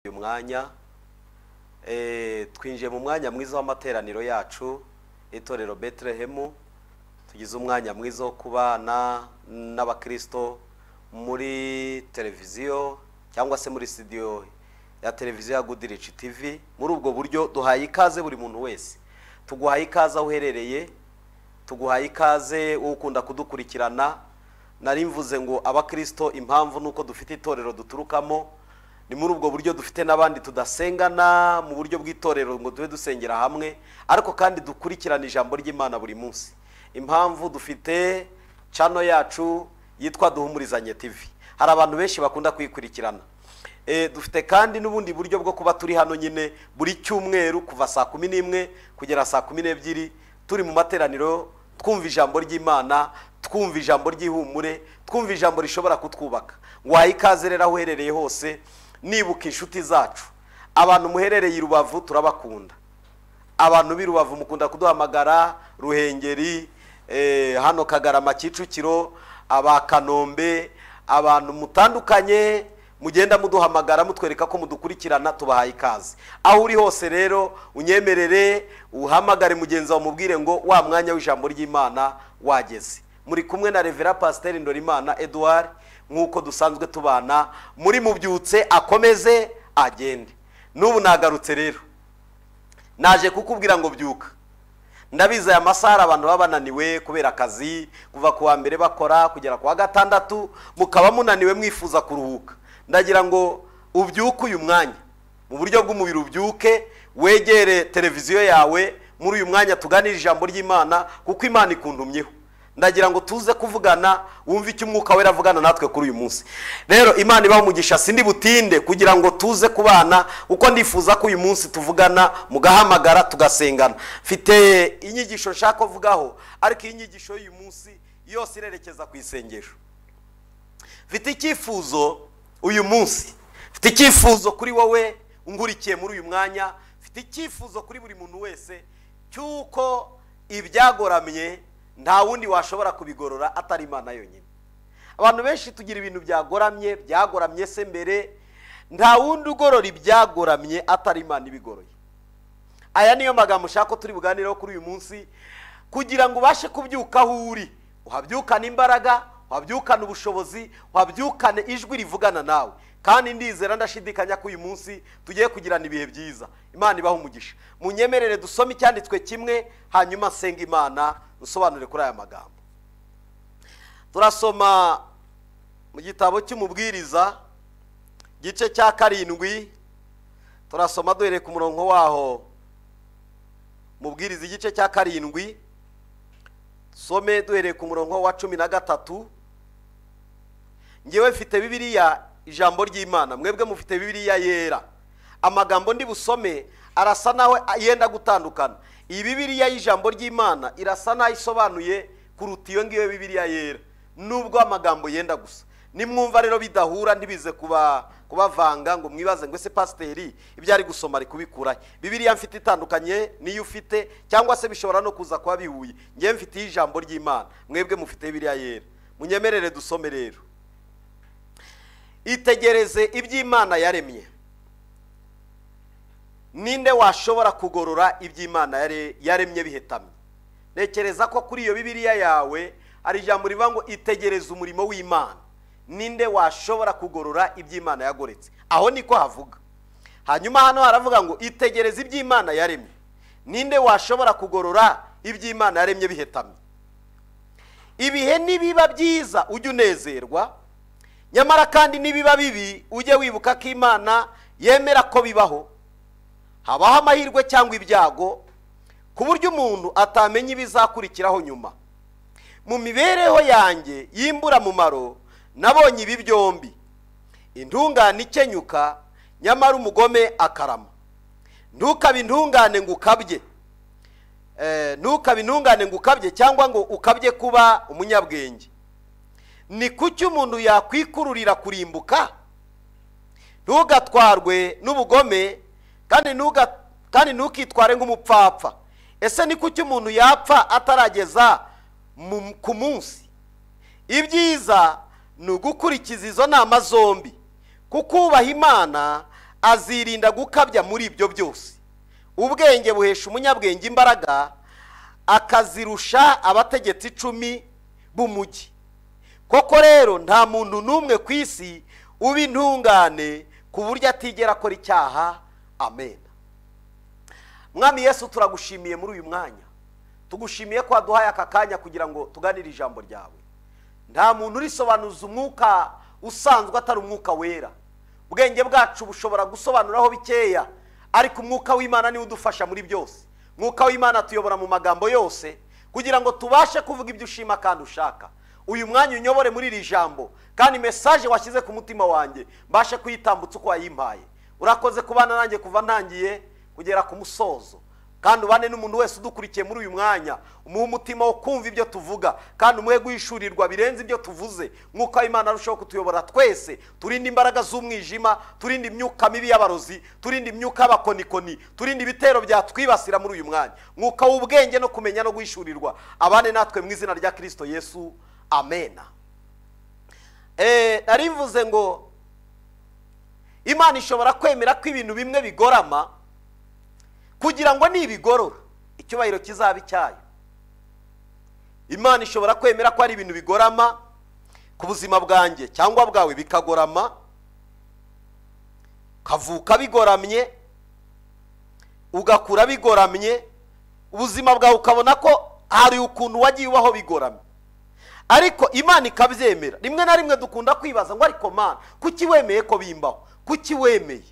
Uyu mwanya twinjiye mu mwanya mwiza w'amateraniro yacu, itorero Betelehemu. Tugize umwanya mwiza wo kubana n'abakristo muri televiziyo cyangwa se muri studio ya televiziyo ya Goodrich TV. Muri ubwo buryo duhaye ikaze buri muntu wese, tuguhaye ikaze aho uherereye, tuguhaye ikaze wowe ukunda kudukurikirana. Nari mvuze ngo abakristo impamvu nuko dufite itorero duturukamo, ni muri ubwo buryo dufite n'abandi tudasengana mu buryo bw'itorero ngo tube dusengera hamwe, ariko kandi dukurikirana ijambo ry'Imana buri munsi. Impamvu dufite channel yacu yitwa Duhumurizanye TV, hari abantu benshi bakunda kuyikurikirana. Dufite kandi n'ubundi buryo bwo kuba turi hano nyine buri cyumweru kuva saa 11 kugera saa 12, turi mu materaniro twumva ijambo ry'Imana, twumva ijambo ry'ihumure, twumva ijambo rishobora kutwubaka. Waha ikaze rero aho uherereye hose. Nibuka inshuti zacu, abantu muherereye i Rubavu turabakunda, abantu b'i Rubavu mukunda kuduhamagara, Ruhengeri, hano Kagarama, Kicukiro, aba Kanombe, abantu mutandukanye mugenda muduhamagara mutwereka ko mudukurikirana, tubahaye ikaze. Aho uri hose rero unyemerere uhamagare mugenzi wawe umubwire ngo wa mwanya w'ijambo ry'Imana wageze. Muri kumwe na Revera Pasiteri Ndorimana Edouard, nk'uko dusanzwe tubana muri mubyutse akomeze agende. N'ubu nagarutse rero, naje kukubwira ngo byuka. Ndabizi aya masaha abantu baba bananiwe kubera akazi, kuva ku wa mbere bakora kugera ku wa gatandatu, mukaba munaniwe mwifuza kuruhuka. Ndagira ngo ubyuke uyu mwanya mu buryo bw'umubiri, ubyuke wegere televiziyo yawe muri uyu mwanya tuganire ijambo ry'Imana, kuko Imana ikuntumyeho. Ndagira ngo tuze kuvugana, wumve icyo Umwuka Wera avugana natwe kuri uyu munsi. Rero Imana ibahe umugisha, sindi butinde kugira ngo tuze kubana, kuko ndifuza ko uyu munsi tuvugana, mugahamagara tugasengana. Mfite inyigisho nshaka kuvugaho, ariko iyi nyigisho y'uyu munsi yose irerekeza ku isengesho. Mfite icyifuzo uyu munsi, mfite icyifuzo kuri wowe ungurikiye muri uyu mwanya, mfite icyifuzo kuri buri muntu wese cy'uko ibyagoramye nta wundi washobora kubigorora atari Imana yonyine. Abantu benshi tugira ibintu byagoramye, byagoramye se mbere, nta wundi ugorora ibyagoramye atari Imana ibigoroye. Aya niyo magambo ushaka ko turi buganireho kuri uyu munsi, kugira ngo ubashe kubyuka aho uri, uhabyukane imbaraga, uhabyukane ubushobozi, uhabyukane ijwi rivugana nawe. Kandi ndizera ndashidikanya ko uyu munsi tugiye kugirana ibihe byiza. Imana ibahe umugisha. Munyemerere dusome icyanditswe kimwe, hanyuma nsenga Imana nsobanure kuri aya magambo. Turasoma mu gitabo cy'Umubwiriza gice cya 7, turasoma duhereye ku murongo waho. Mubwiriza igice cya 7, some duhereye ku murongo wa 13. Ngewe mfite Bibiliya ijambo ry'Imana, mwebwe mufite Bibiliya yera. Amagambo ndi busome arasa nawe yenda gutandukana. Iyi Bibiliya y'ijambo ry'Imana irasa naho isobanuye kuruta iyo ngiyo Bibiliya yera, nubwo amagambo yenda gusa. Nimwumva rero bidahura ntibize kubavanga ngo mwibaze ngo ese pasiteri ibyo ari gusoma ari kubikura. Bibiliya mfite itandukanye niyo ufite, cyangwa se bishobora no kuza kuba bihuye. Ngewe mfite ijambo ry'Imana, mwebwe mufite Bibiliya yera. Munyemerere dusome rero. Itegereze iby'Imana yaremye. Ninde washobora kugorora iby'Imana yaremye bihetamye? Ntekereza ko kuri iyo Bibiliya yawe ari ijambo rivuga ngo itegereze umurimo w'Imana. Ninde washobora kugorora iby'Imana yagoretse? Aho niko havuga. Hanyuma hano haravuga ngo itegereze iby'Imana yaremye. Ninde washobora kugorora iby'Imana yaremye bihetamye? Ibihe nibiba byiza ujye unezerwa, nyamara kandi nibiba bibi ujye wibuka ko Imana yemera ko bibaho. Habaho amahirwe cyangwa ibyago, ku buryo umuntu atamenya ibizakurikiraho nyuma. Mu mibereho yanjye y'imburamumaro nabonye ibi byombi: intungane ikenyuka, nyamara umugome akarama. Ntukabe intungane ngo ukabye, ntukabe intungane ngo ukabye, cyangwa ngo ukabye kuba umunyabwenge. Ni kuki umuntu yakwikururira kurimbuka? Ntugatwarwe n'ubugome, kandi ntukitware nk'umupfapfa. Ese ni kuki umuntu yapfa atarageza ku munsi? Ibyiza ni ugukurikiza izo nama zombi, kuko ubaha Imana azirinda gukabya muri ibyo byose. Ubwenge buhesha umunyabwenge imbaraga, akazirusha abategetsi 10 b'umugi. Koko rero nta muntu n'umwe ku isi uba intungane ku buryo atigera akora icyaha. Amen. Mwami Yesu, turagushimiye muri uyu mwanya, tugushimiye ko waduhaye aka kanya kugira ngo tuganire ijambo ryawe. Nta muntu urisobanuza umwuka usanzwe atari umwuka wera. Ubwenge bwacu bushobora gusobanuraho bikeya, ariko umwuka w'Imana niwe udufasha muri byose. Umwuka w'Imana tuyobora mu magambo yose kugira ngo tubashe kuvuga ibyo ushima kandi ushaka. Uyu mwanya unyobore muri iri jambo, kandi message washyize ku mutima wanjye mbashe kuyitambutsa uko wayimpaye. Urakoze kubana nanjye kuva ntangiye kugera ku musozo, kandi ubane n'umuntu wese udukurikiye muri uyu mwanya, umuhe umutima wo kumva ibyo tuvuga, kandi umuhe guhishurirwa birenze ibyo tuvuze. Mwuka w'Imana arushaho kutuyobora twese, turinde imbaraga z'umwijima, turinde imyuka mibi y'abarozi, turinde imyuka y'abakonikoni, turinde ibitero byatwibasira muri uyu mwanya. Mwuka w'ubwenge no kumenya no guhishurirwa abane natwe mu izina rya Kristo Yesu, amena. Narivuze ngo Imana ishobora kwemera ko ibintu bimwe bigorama kugira ngo nibigorora icyubahiro kizaba icyayo. Imana ishobora kwemera ko ari ibintu bigorama ku buzima bwanjye cyangwa bwawe, bikagorama, kavuka bigoramye, ugakura bigoramye, ubuzima bwawe ukabona ko hari ukuntu wagiye ubaho bigoramye, ariko Imana ikabyemera. Rimwe na rimwe dukunda kwibaza ngo ariko Mana, kuki wemeye ko bimbaho? Kuki wemeye?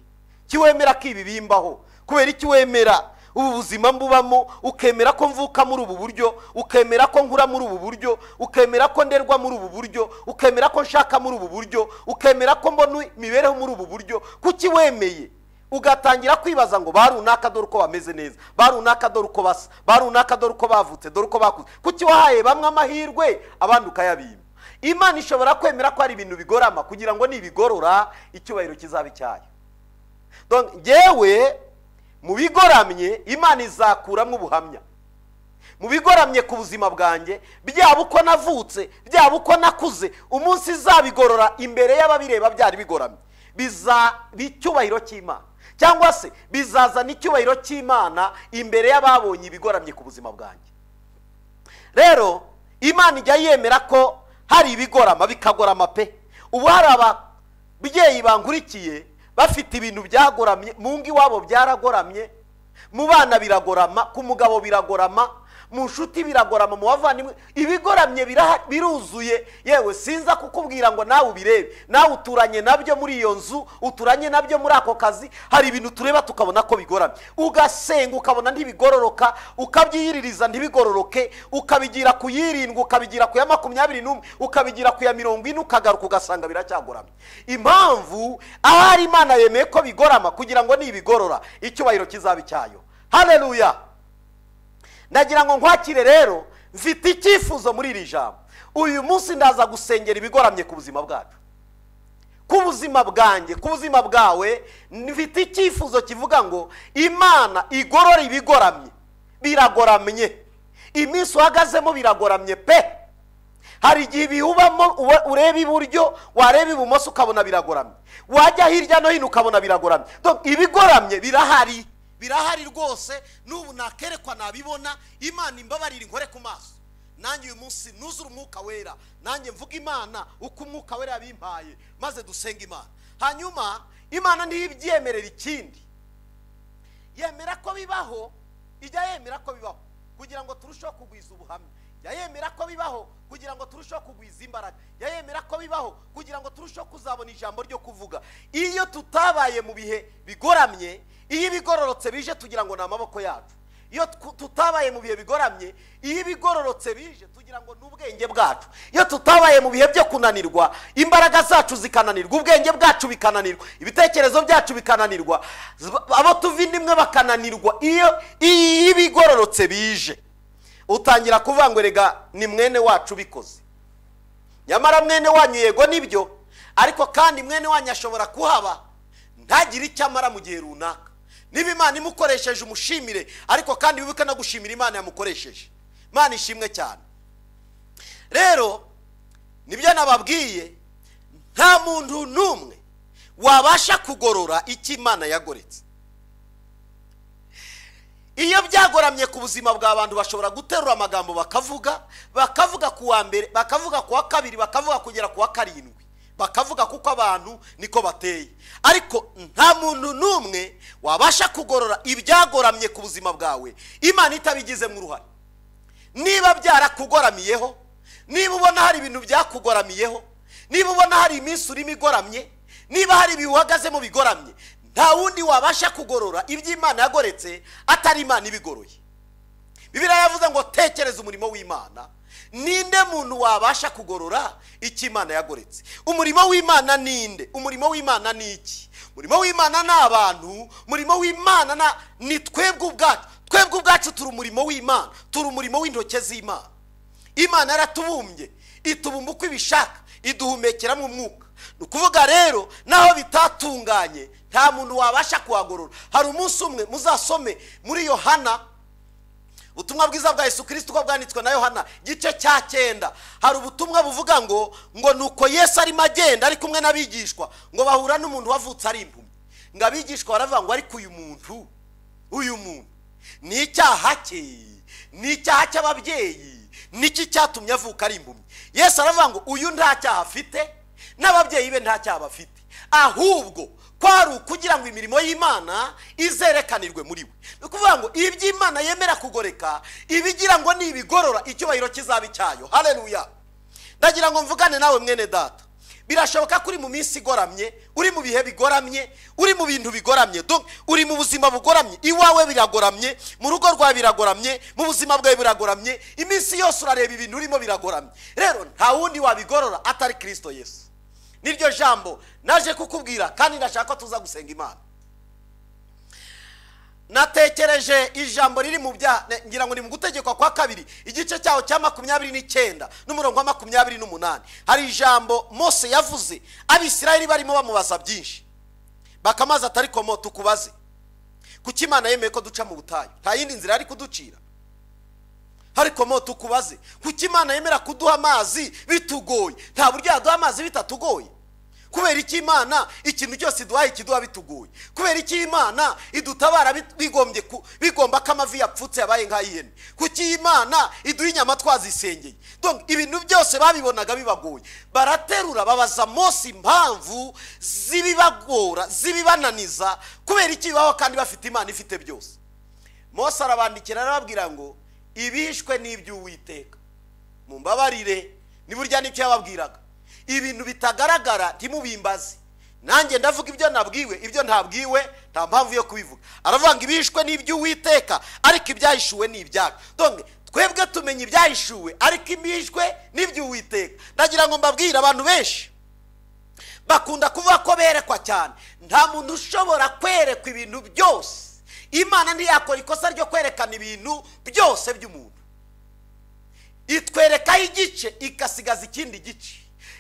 Kiwemera ko ibi bimbaho? Kubera iki wemera ubu buzima mbubamo, ukemera ko mvuka muri ubu buryo, ukemera ko nkura muri ubu buryo, ukemera ko nderwa muri ubu buryo, ukemera ko nshaka muri ubu buryo, ukemera ko mbona imibereho muri ubu buryo? Kuki wemeye? Ugatangira kwibaza ngo ba runaka dore uko bameze neza, ba runaka dore uko basa, ba runaka dore uko bavutse, dore uko bakuze. Kuki wahaye bamwe amahirwe abandi ukayabima? Imana ishobora kwemera ko ari ibintu bigorama kugira ngo nibigorora icyubahiro kizaba icyayo. Donc njyewe mu bigoramye Imana izakuramo ubuhamya. Mu bigoramye ku buzima bwanjye, byaba uko navutse, byaba uko nakuze, umunsi izabigorora imbere y'ababireba byari bigoramye, bizaba icyubahiro cy'Imana, cyangwa se bizazana icyubahiro cy'Imana imbere y'ababonye ibigoramye ku buzima bwanjye. Rero Imana ijya yemera ko hari ibigorama bikagorama pe. Ubu hari ababyeyi bankurikiye bafite ibintu byagoramye, mu ngo iwabo byaragoramye, mu bana biragorama, ku mugabo biragorama, mu nshuti biragorama, mu bavandimwe ibigoramye biruzuye. Yewe sinza kukubwira ngo nawe ubirebe, nawe uturanye nabyo muri iyo nzu, uturanye nabyo muri ako kazi. Hari ibintu tureba tukabona ko bigoramye, ugasenga ukabona ntibigororoka, ukabyiyiririza ntibigororoke, ukabigira ku yirindwi, ukabigira ku ya 21, ukabigira ku ya 40, ukagaruka ugasanga biracyagoramye. Impamvu ahari Imana yemeye ko bigorama kugira ngo nibigorora icyubahiro kizaba icyayo. Haleluya. Ndagira ngo nkwakire rero, mfite icyifuzo muri iri jambo. Uyu munsi ndaza gusengera ibigoramye ku buzima bwacu, ku buzima bwanjye, ku buzima bwawe. Mfite icyifuzo kivuga ngo Imana igorora ibigoramye. Biragoramye, iminsi uhagazemo biragoramye pe. Hari igihe ibihubamo ureba iburyo, wareba ibumoso ukabona biragoramye, wajya hirya no hino ukabona biragoramye. Donc ibigoramye birahari, birahari rwose. N'ubu nakerekwa nabibona. Imana imbabarira inkore ku maso, nanjye uyu munsi nuzure umwuka wera, nanjye mvuga Imana uko umwuka wera yabimpaye, maze dusenga Imana. Hanyuma Imana ntibyemerera ikindi, yemera ko bibaho, ijya yemera ko bibaho kugira ngo turusheho kugwiza ubuhamya, yemera ko bibaho kugira ngo turusheho kugwiza imbaraga, yemera ko bibaho kugira ngo turusheho kuzabona ijambo ryo kuvuga. Iyo tutabaye mu bihe bigoramye, iyo ibigororotse bije tugira ngo ni amaboko yacu. Iyo tutabaye mu bihe bigoramye, iyo ibigororotse bije tugira ngo ni ubwenge bwacu. Iyo tutabaye mu bihe byo kunanirwa, imbaraga zacu zikananirwa, ubwenge bwacu bikananirwa, ibitekerezo byacu bikananirwa, abo tuva indimwe bakananirwa, iyo ibigororotse bije utangira kuvuga ngo erega ni mwene wacu bikoze. Nyamara mwene wanyu yego nibyo, ariko kandi mwene wanyu ashobora kuhaba ntagire icyo amara mu gihe runaka. Niba Imana imukoresheje umushimire, ariko kandi wibuke no gushimira Imana yamukoresheje. Imana ishimwe cyane. Rero nibyo nababwiye, nta muntu n'umwe wabasha kugorora icyo Imana yagoretse. Iyo byagoramye ku buzima bw'abantu bashobora guterura amagambo bakavuga, bakavuga ku wa mbere, bakavuga ku wa kabiri, bakavuga kugera ku wa karindwi, bakavuga kuko abantu niko bateye. Ariko nta muntu n'umwe wabasha kugorora ibyagoramye ku buzima bwawe Imana itabigizemo uruhare. Niba byarakugoramiyeho, niba ubona hari ibintu byakugoramiyeho, niba ubona hari iminsi urimo igoramye, niba hari ibihe uhagazemo bigoramye, nta wundi wabasha kugorora iby'Imana yagoretse atari Imana ibigoroye. Bibiliya yavuze ngo tekereza umurimo w'Imana. Ninde muntu wabasha kugorora icyo Imana yagoretse? Umurimo w'Imana ninde? Umurimo w'Imana ni iki? Umurimo w'Imana ni abantu. Umurimo w'Imana ni twebwe ubwacu. Twebwe ubwacu turi umurimo w'Imana, turi umurimo w'intoke z'Imana. Imana yaratubumbye, itubumba uko ibishaka, iduhumekeramo umwuka. Ni ukuvuga rero naho bitatunganye nta muntu wabasha kuhagorora. Hari umunsi umwe muzasome muri Yohana, ubutumwa bwiza bwa Yesu Kristo uko bwanditswe na Yohana igice cya 9, hari ubutumwa buvuga ngo nuko Yesu arimo agenda ari kumwe n'abigishwa, ngo bahura n'umuntu wavutse ari impumyi. Ngo abigishwa baravuga ngo ariko uyu muntu ni icyaha cye, ni icyaha cy'ababyeyi, niki cyatumye avuka ari impumyi? Yesu aravuga ngo uyu nta cyaha afite n'ababyeyi be nta cyaha bafite, ahubwo kwari ukugira ngo imirimo y'Imana izerekanirwe muri we. Ni ukuvuga ngo iby'Imana yemera kugoreka ibigira ngo nibigorora icyubahiro kizaba icyayo. Haleluya. Ndagira ngo mvugane nawe mwene data. Birashoboka ko uri mu minsi igoramye, uri mu bihe bigoramye, uri mu bintu bigoramye, donc uri mu buzima bugoramye, iwawe biragoramye, mu rugo rwawe biragoramye, mu buzima bwawe biragoramye, iminsi yose urareba ibintu urimo biragoramye. Rero nta wundi wabigorora atari Kristo Yesu. Niryo jambo naje kukubwira, kandi ndashaka ko tuza gusenga Imana. Natekereje ijambo riri mu bya, ngira ngo ni mu gutegekwa kwa kabiri igice cyaho cya 29 n'umurongo wa 28. Hari ijambo Mose yavuze Abisirayeli barimo bamubaza byinshi, bakamaza atari komo tukubaze kuki Imana yemeye ko duca mu butayu, nta yindi nzira ari kuducira? Ariko mo tukubaze kuki Imana yemera kuduha amazi bitugoye, nta buryo yaduha amazi bitatugoye? Kubera iki Imana ikintu cyose iduhaye ikiduha bitugoye? Kubera iki Imana idutabara bigombye bigomba ko amavi yapfutse yabaye nk'ay'ihene? Kuki Imana iduha inyama twazisengeye? Donc ibintu byose babibonaga bibagoye. Baraterura babaza Mose impamvu zibibagora, zibibananiza, kubera iki bibaho kandi bafite Imana ifite byose. Mose arabandikira arababwira ngo ibishwe n'iby'Uwiteka, mumbabarire. Ni burya n'icyo yababwiraga, ibintu bitagaragara ntimubimbaze, nanjye ndavuga ibyo nabwiwe, ibyo ntabwiwe nta mpamvu yo kubivuga. Aravuga ngo ibishwe n'iby'Uwiteka ariko ibyahishuwe ni ibyacu. Donc twebwe tumenya ibyahishuwe ariko ibishwe n'iby'Uwiteka. Ndagira ngo mbabwire, abantu benshi bakunda kuvuga ko berekwa cyane. Nta muntu ushobora kwerekwa ibintu byose. Imana ntiyakora ikosa ryo kwerekana ibintu byose by'umuntu. Itwereka igice igasigaza ikindi gice,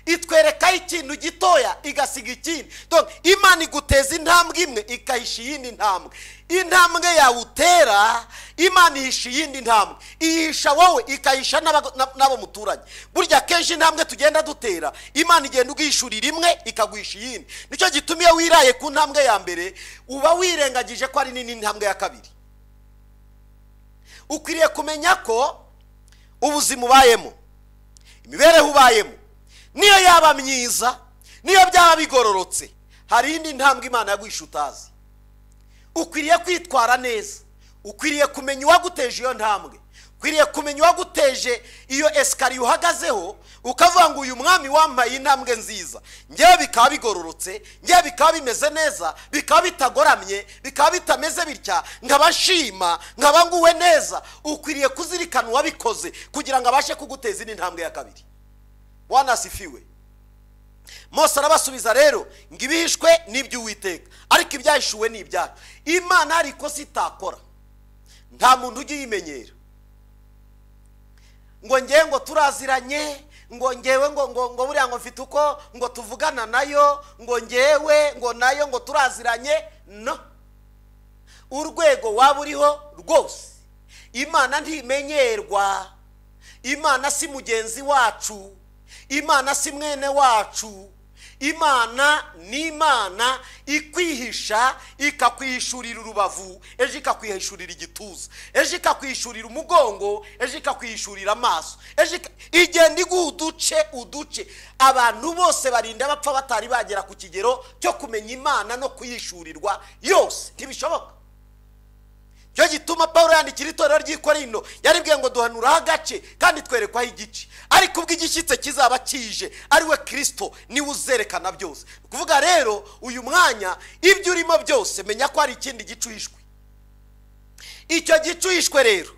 itwereka ikintu gitoya igasiga ikindi. Donc Imana iguteza intambwe imwe ikahisha iyindi ntambwe. Intambwe yawe utera Imana ihisha iyindi ntambwe, ihisha wowe ikahisha n'abo muturanye. Burya kenshi intambwe tugenda dutera Imana igenda ugishurira imwe ikaguhisha iyindi. Nicyo gituma iyo wiraye ku ntambwe ya mbere uba wirengagije ko ari nini intambwe ya kabiri. Ukwiriye kumenya ko ubuzima ubayemo, imibereho ubayemo, niyo yaba myiza, niyo byaba bigororotse, hari indi ntambwe Imana yaguhisha utazi. Ukwiriye kwitwara neza, ukwiriye kumenya uwaguteje iyo ntambwe, ukwiriye kumenya uwaguteje iyo esikariye uhagazeho, ukavuga ngo uyu mwami wampaye intambwe nziza, ngewe bikaba bigororotse, ngewe bikaba bimeze neza, bikaba bitagoramye, bikaba bitameze bitya, nkaba nshima, nkaba nguwe neza. Ukwiriye kuzirikana uwabikoze kugira ngo abashe kuguteza indi ntambwe ya kabiri. Bwana asifiwe. Mose arabasubiza rero ngo ibihishwe n'iby'Uwiteka ariko ibyahishuwe ni ibyacu. Imana hari ikosa itakora, nta muntu ujya uyimenyera ngo ngewe ngo turaziranye, ngo ngewe ngo ngo ngo buriya ngo mfite uko ngo tuvugana nayo, ngo ngewe ngo nayo ngo turaziranye. No, urwego waba uriho rwose Imana ntimenyerwa. Imana si mugenzi wacu, Imana si mwene wacu, Imana ni Imana ikwihisha, ikakwihishurira urubavu, ejo ikakwihishurira igituza, ejo ikakwihishurira umugongo, ejo ikakwihishurira amaso, ejo igenda iguha uduce uduce. Abantu bose barinda bapfa batari bagera ku kigero cyo kumenya Imana no kuyishurirwa yose, ntibishoboka. Cyo gituma Paulo yandikira itorero ry'i Korinto, yaribwiye ngo duhanuraho agace kandi twerekwaho igice, ariko ubwo igishyitse kizaba kije ari we Kristo, niwe uzerekana byose. Kuvuga rero uyu mwanya ibyo urimo byose, menya ko hari ikindi gice uhishwe. Icyo gice uhishwe rero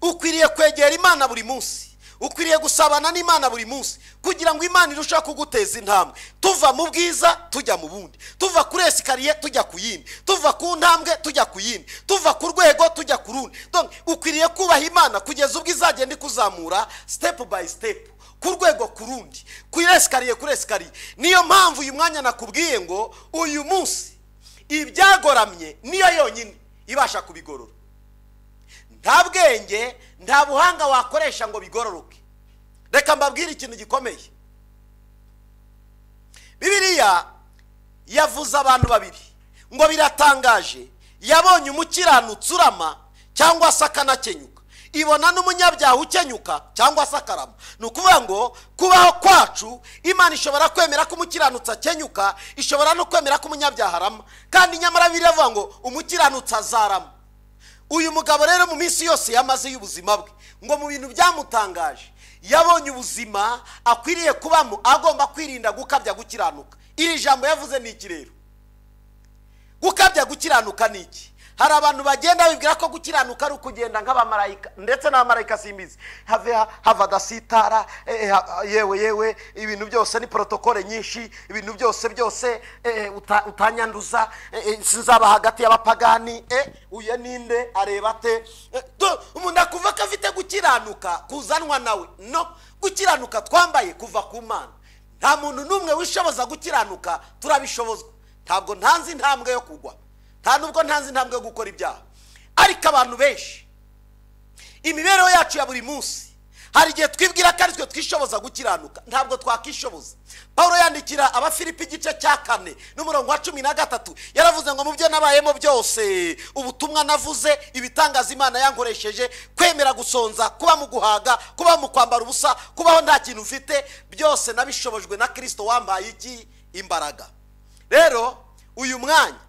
ukwiriye kwegera Imana buri munsi, ukwiriye gusabana n'Imana buri munsi, kugira ngo Imana irusheho kuguteza intambwe. Tuva mu bwiza tujya mu bundi, tuva kuri esikariye tujya ku yindi, tuva ku ntambwe tujya ku yindi, tuva ku rwego tujya ku rundi. Donc ukwiriye kubaha Imana kugeza ubwo izagenda ikuzamura step by step, ku rwego ku rundi, kuri esikariye kuri esikariye. Niyo mpamvu uyu mwanya nakubwiye ngo uyu munsi ibyagoramye niyo yonyine ibasha kubigorora. Nta bwenge, nta buhanga wakoresha ngo bigororoke. Reka mbabwire ikintu gikomeye. Bibiliya yavuze abantu babiri ngo biratangaje, yabonye umukiranutsi urama cyangwa se akanakenyuka, ibona n'umunyabyaha ukenyuka cyangwa se akarama. Ni ukuvuga ngo kubaho kwacu, Imana ishobora kwemera ko umukiranutsi akenyuka, ishobora no kwemera ko umunyabyaha arama, kandi nyamara Bibiliya ivuga ngo umukiranutsi azarama. Uyu mugabo rero mu minsi yose yamaze y'ubuzima bwe, ngo mu bintu byamutangaje, yabonye ubuzima akwiriye kubamo, agomba kwirinda gukabya gukiranuka. Iri jambo yavuze ni iki rero? Gukabya gukiranuka ni iki? Hari abantu bagenda bibwira ko gukiranuka ari ukugenda nk'abamarayika, ndetse n'abamarayika simbizi, have hava dasitara, yewe yewe, ibintu byose ni protokole nyinshi, ibintu byose byose utanyanduza, sinzaba hagati y'abapagani, uye ninde areba ate? Umuntu akuva ko afite gukiranuka kuzanwa nawe. No gukiranuka twambaye kuva ku Mana. Nta muntu n'umwe wishoboza gukiranuka, turabishobozwa. Ntabwo ntanzi intambwe yo kugwa, nta nubwo ntanzi intambwe yo gukora ibyaha. Ariko abantu benshi imibereho yacu ya buri munsi, hari igihe twibwira ko ari twe twishoboza gukiranuka. Ntabwo twakishoboza. Paulo yandikira Abafilipi igice cya 4 n'umurongo wa 13, yaravuze ngo mu byo nabayemo byose, ubutumwa navuze, ibitangaza Imana yankoresheje, kwemera gusonza, kuba mu guhaga, kuba mu kwambara ubusa, kubaho nta kintu mfite, byose nabishobojwe na Kristo wambaye iki? Imbaraga. Rero uyu mwanya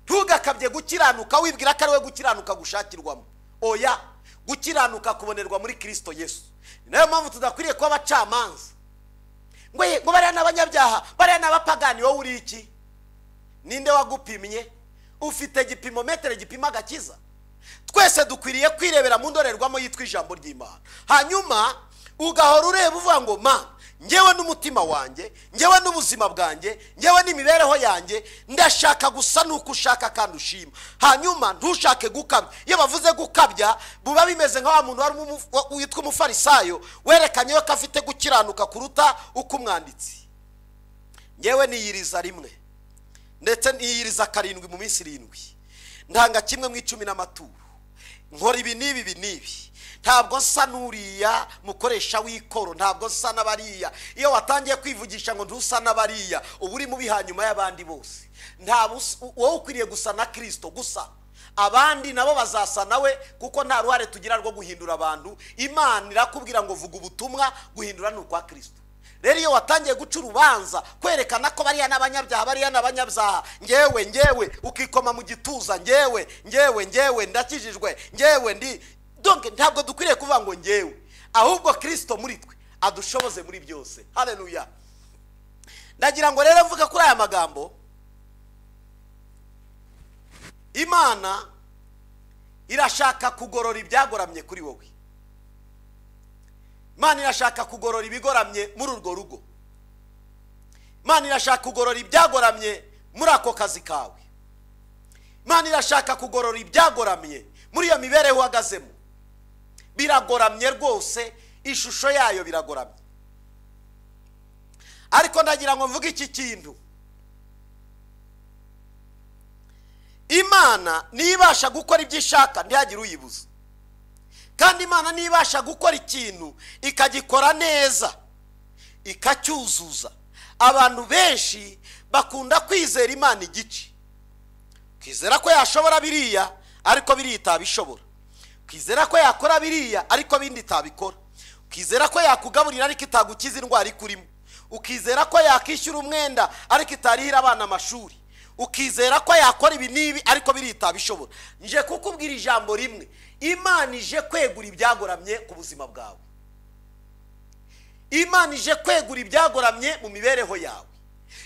ntugakabye gukiranuka wibwira ko ari we gukiranuka gushakirwamo. Oya, gukiranuka kubonerwa muri Kristo Yesu. Ni nayo mpamvu tudakwiriye kuba abacamanza ngo bariya n'abanyabyaha, bariya n'abapagani. Wowe uri iki? Ninde wagupimye? Ufite gipimo metere gipima agakiza? Twese dukwiriye kwirebera mu ndorerwamo yitwa ijambo ry'Imana, hanyuma ugahora ureba uvuga ngo ma ngewe n'umutima wanjye, ngewe n'ubuzima bwanjye, ngewe n'imibereho yanjye, ndashaka gusa nuko ushaka kandi ushima. Hanyuma ntushake gukabya. Iyo bavuze gukabya buba bimeze nka wa muntu wari witwa umufarisayo, werekanye ko afite gukiranuka kuruta uko umwanditsi. Ngewe niyiriza rimwe, ndetse niyiriza 7 mu minsi 7, ntanga kimwe mu 10 n'amaturo, nkora ibi n'ibi ibi n'ibi. Ntabwo nsa n'uriya mukoresha w'ikoro, ntabwo nsa n'abariya. Iyo watangiye kwivugisha ngo ntusa n'abariya, uba uri mubi hanyuma y'abandi bose. Ntabwo wowe ukwiriye gusa na Kristo gusa, abandi nabo bazasa nawe, kuko nta ruhare tugira rwo guhindura abantu. Imana irakubwira ngo vuga ubutumwa, guhindura ni ukwa Kristo. Rero iyo watangiye guca urubanza kwerekana ko bariya n'abanyabyaha, bariya n'abanyabyaha, ngewe ngewe, ukikoma mu gituza, ngewe ngewe ngewe ndakijijwe, ngewe ndi. Donc ntabwo dukwiriye kuvuga ngo ngewe, ahubwo Kristo muri twe adushoboze muri byose. Haleluya. Ndagira ngo rero mvuga kuri aya magambo, Imana irashaka kugorora ibyagoramye kuri wowe. Imana irashaka kugorora ibigoramye muri urwo rugo. Imana irashaka kugorora ibyagoramye muri ako kazi kawe. Imana irashaka kugorora ibyagoramye muri iyo mibereho uhagazemo. Biragoramye rwose, ishusho yayo biragoramye. Ariko ndagira ngo mvuge iki kintu. Imana nibasha gukora ibyo ishaka ntihagire uyibuza. Kandi Imana nibasha gukora ikintu ikagikora neza, ikacyuzuza. Abantu benshi bakunda kwizera Imana igice, kwizera ko yashobora biriya ariko biriya itabishobora, kwizera ko yakora biriya ariko bindi itabikora, ukizera ko yakugaburira ariko itagukiza indwara ikurimo, ukizera ko yakishyura umwenda ariko itarihira abana amashuri, ukizera ko yakora ibi n'ibi ariko biriya itabishobora. Nje kukubwira ijambo rimwe, Imana ije kwegura ibyagoramye ku buzima bwawe. Imana ije kwegura ibyagoramye mu mibereho yawe.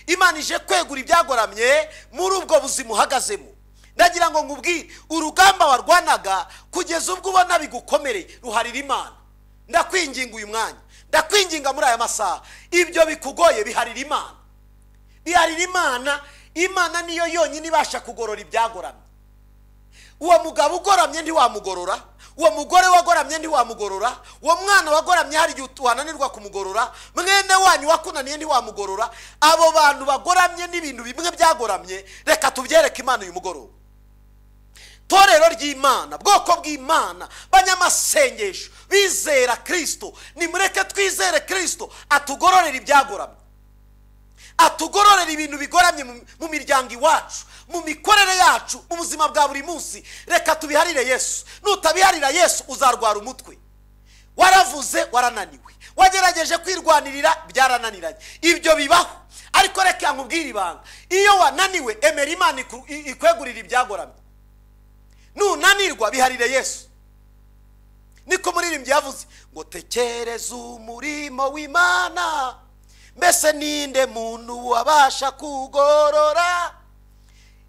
Imana ije kwegura ibyagoramye muri ubwo buzima uhagazemo. Ndagira ngo nkubwire, urugamba warwanaga kugeza ubwo ubona bigukomereye ruharira Imana. Ndakwinginga uyu mwanya, ndakwinginga muri aya masaha, ibyo bikugoye biharira Imana, biharira Imana. Imana niyo yonyine ibasha kugorora ibyagoramye. Uwo mugabo ugoramye ntiwamugorora, uwo mugore wagoramye ntiwamugorora, uwo mwana wagoramye hari igihe wananirwa kumugorora, mwene wanyu wakunaniye ntiwamugorora. Abo bantu bagoramye n'ibintu bimwe byagoramye, reka tubyereke Imana uyu mugoroba. Torero ry'Imana, bwoko bw'Imana, banyamasengesho bizera Kristo, nimureke twizere Kristo atugororera ibyagoramye, atugororera ibintu bigoramye mu miryango iwacu, mu mikorere yacu, mu buzima bwa buri munsi. Reka tubiharire Yesu. Nutabiharira Yesu uzarwara umutwe. Waravuze warananiwe, wagerageje kwirwanirira byarananiranye, ibyo bibaho. Ariko reka nkubwire ibanga, iyo wananiwe emera Imana ikwegurira ibyagoramye. Nunanirwa biharire Yesu. Niko muririmbyi yavuze ngo tekereza umurimo w'Imana, mbese ninde muntu wabasha kugorora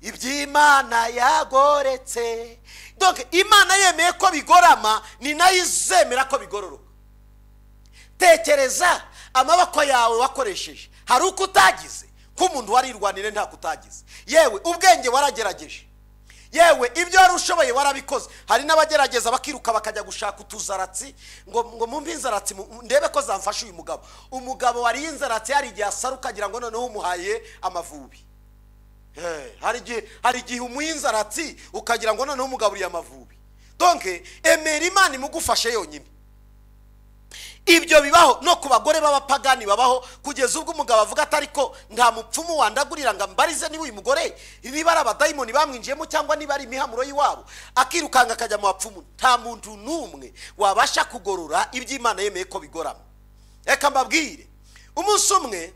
iby'Imana yagoretse? Donc Imana yemeye ko bigorama, ni nayo izemera ko bigororoka. Tekereza amaboko yawe wakoresheje, hari uko utagize, ko umuntu warirwanire nta kutagize. Yewe ubwenge waragerageje, yewe ibyo wari ushoboye warabikoze. Hari n'abagerageza bakiruka bakajya gushaka utuzaratsi ngo mumpe inzaratsi ndebe ko zamfasha uyu mugabo. Umugabo wari inzaratsi hari igihe asaruka agira ngo noneho umuhaye amavubi. Hari igihe umuha inzaratsi ukagira ngo noneho umugaburiye amavubi. Donc emera Imana imugufashe yonyine. Ibyo bibaho no ku bagore b'abapagani babaho, kugeza ubwo umugabo avuga ati ariko nta mupfumu wandagurira ngo ambarize niba uyu mugore niba ari abadayimoni bamwinjiyemo cyangwa niba ari imihamuro y'iwabo, akirukanga akajya mu bapfumu. Nta muntu n'umwe wabasha kugorora iby'Imana yemeye ko bigorama. Reka mbabwire, umunsi umwe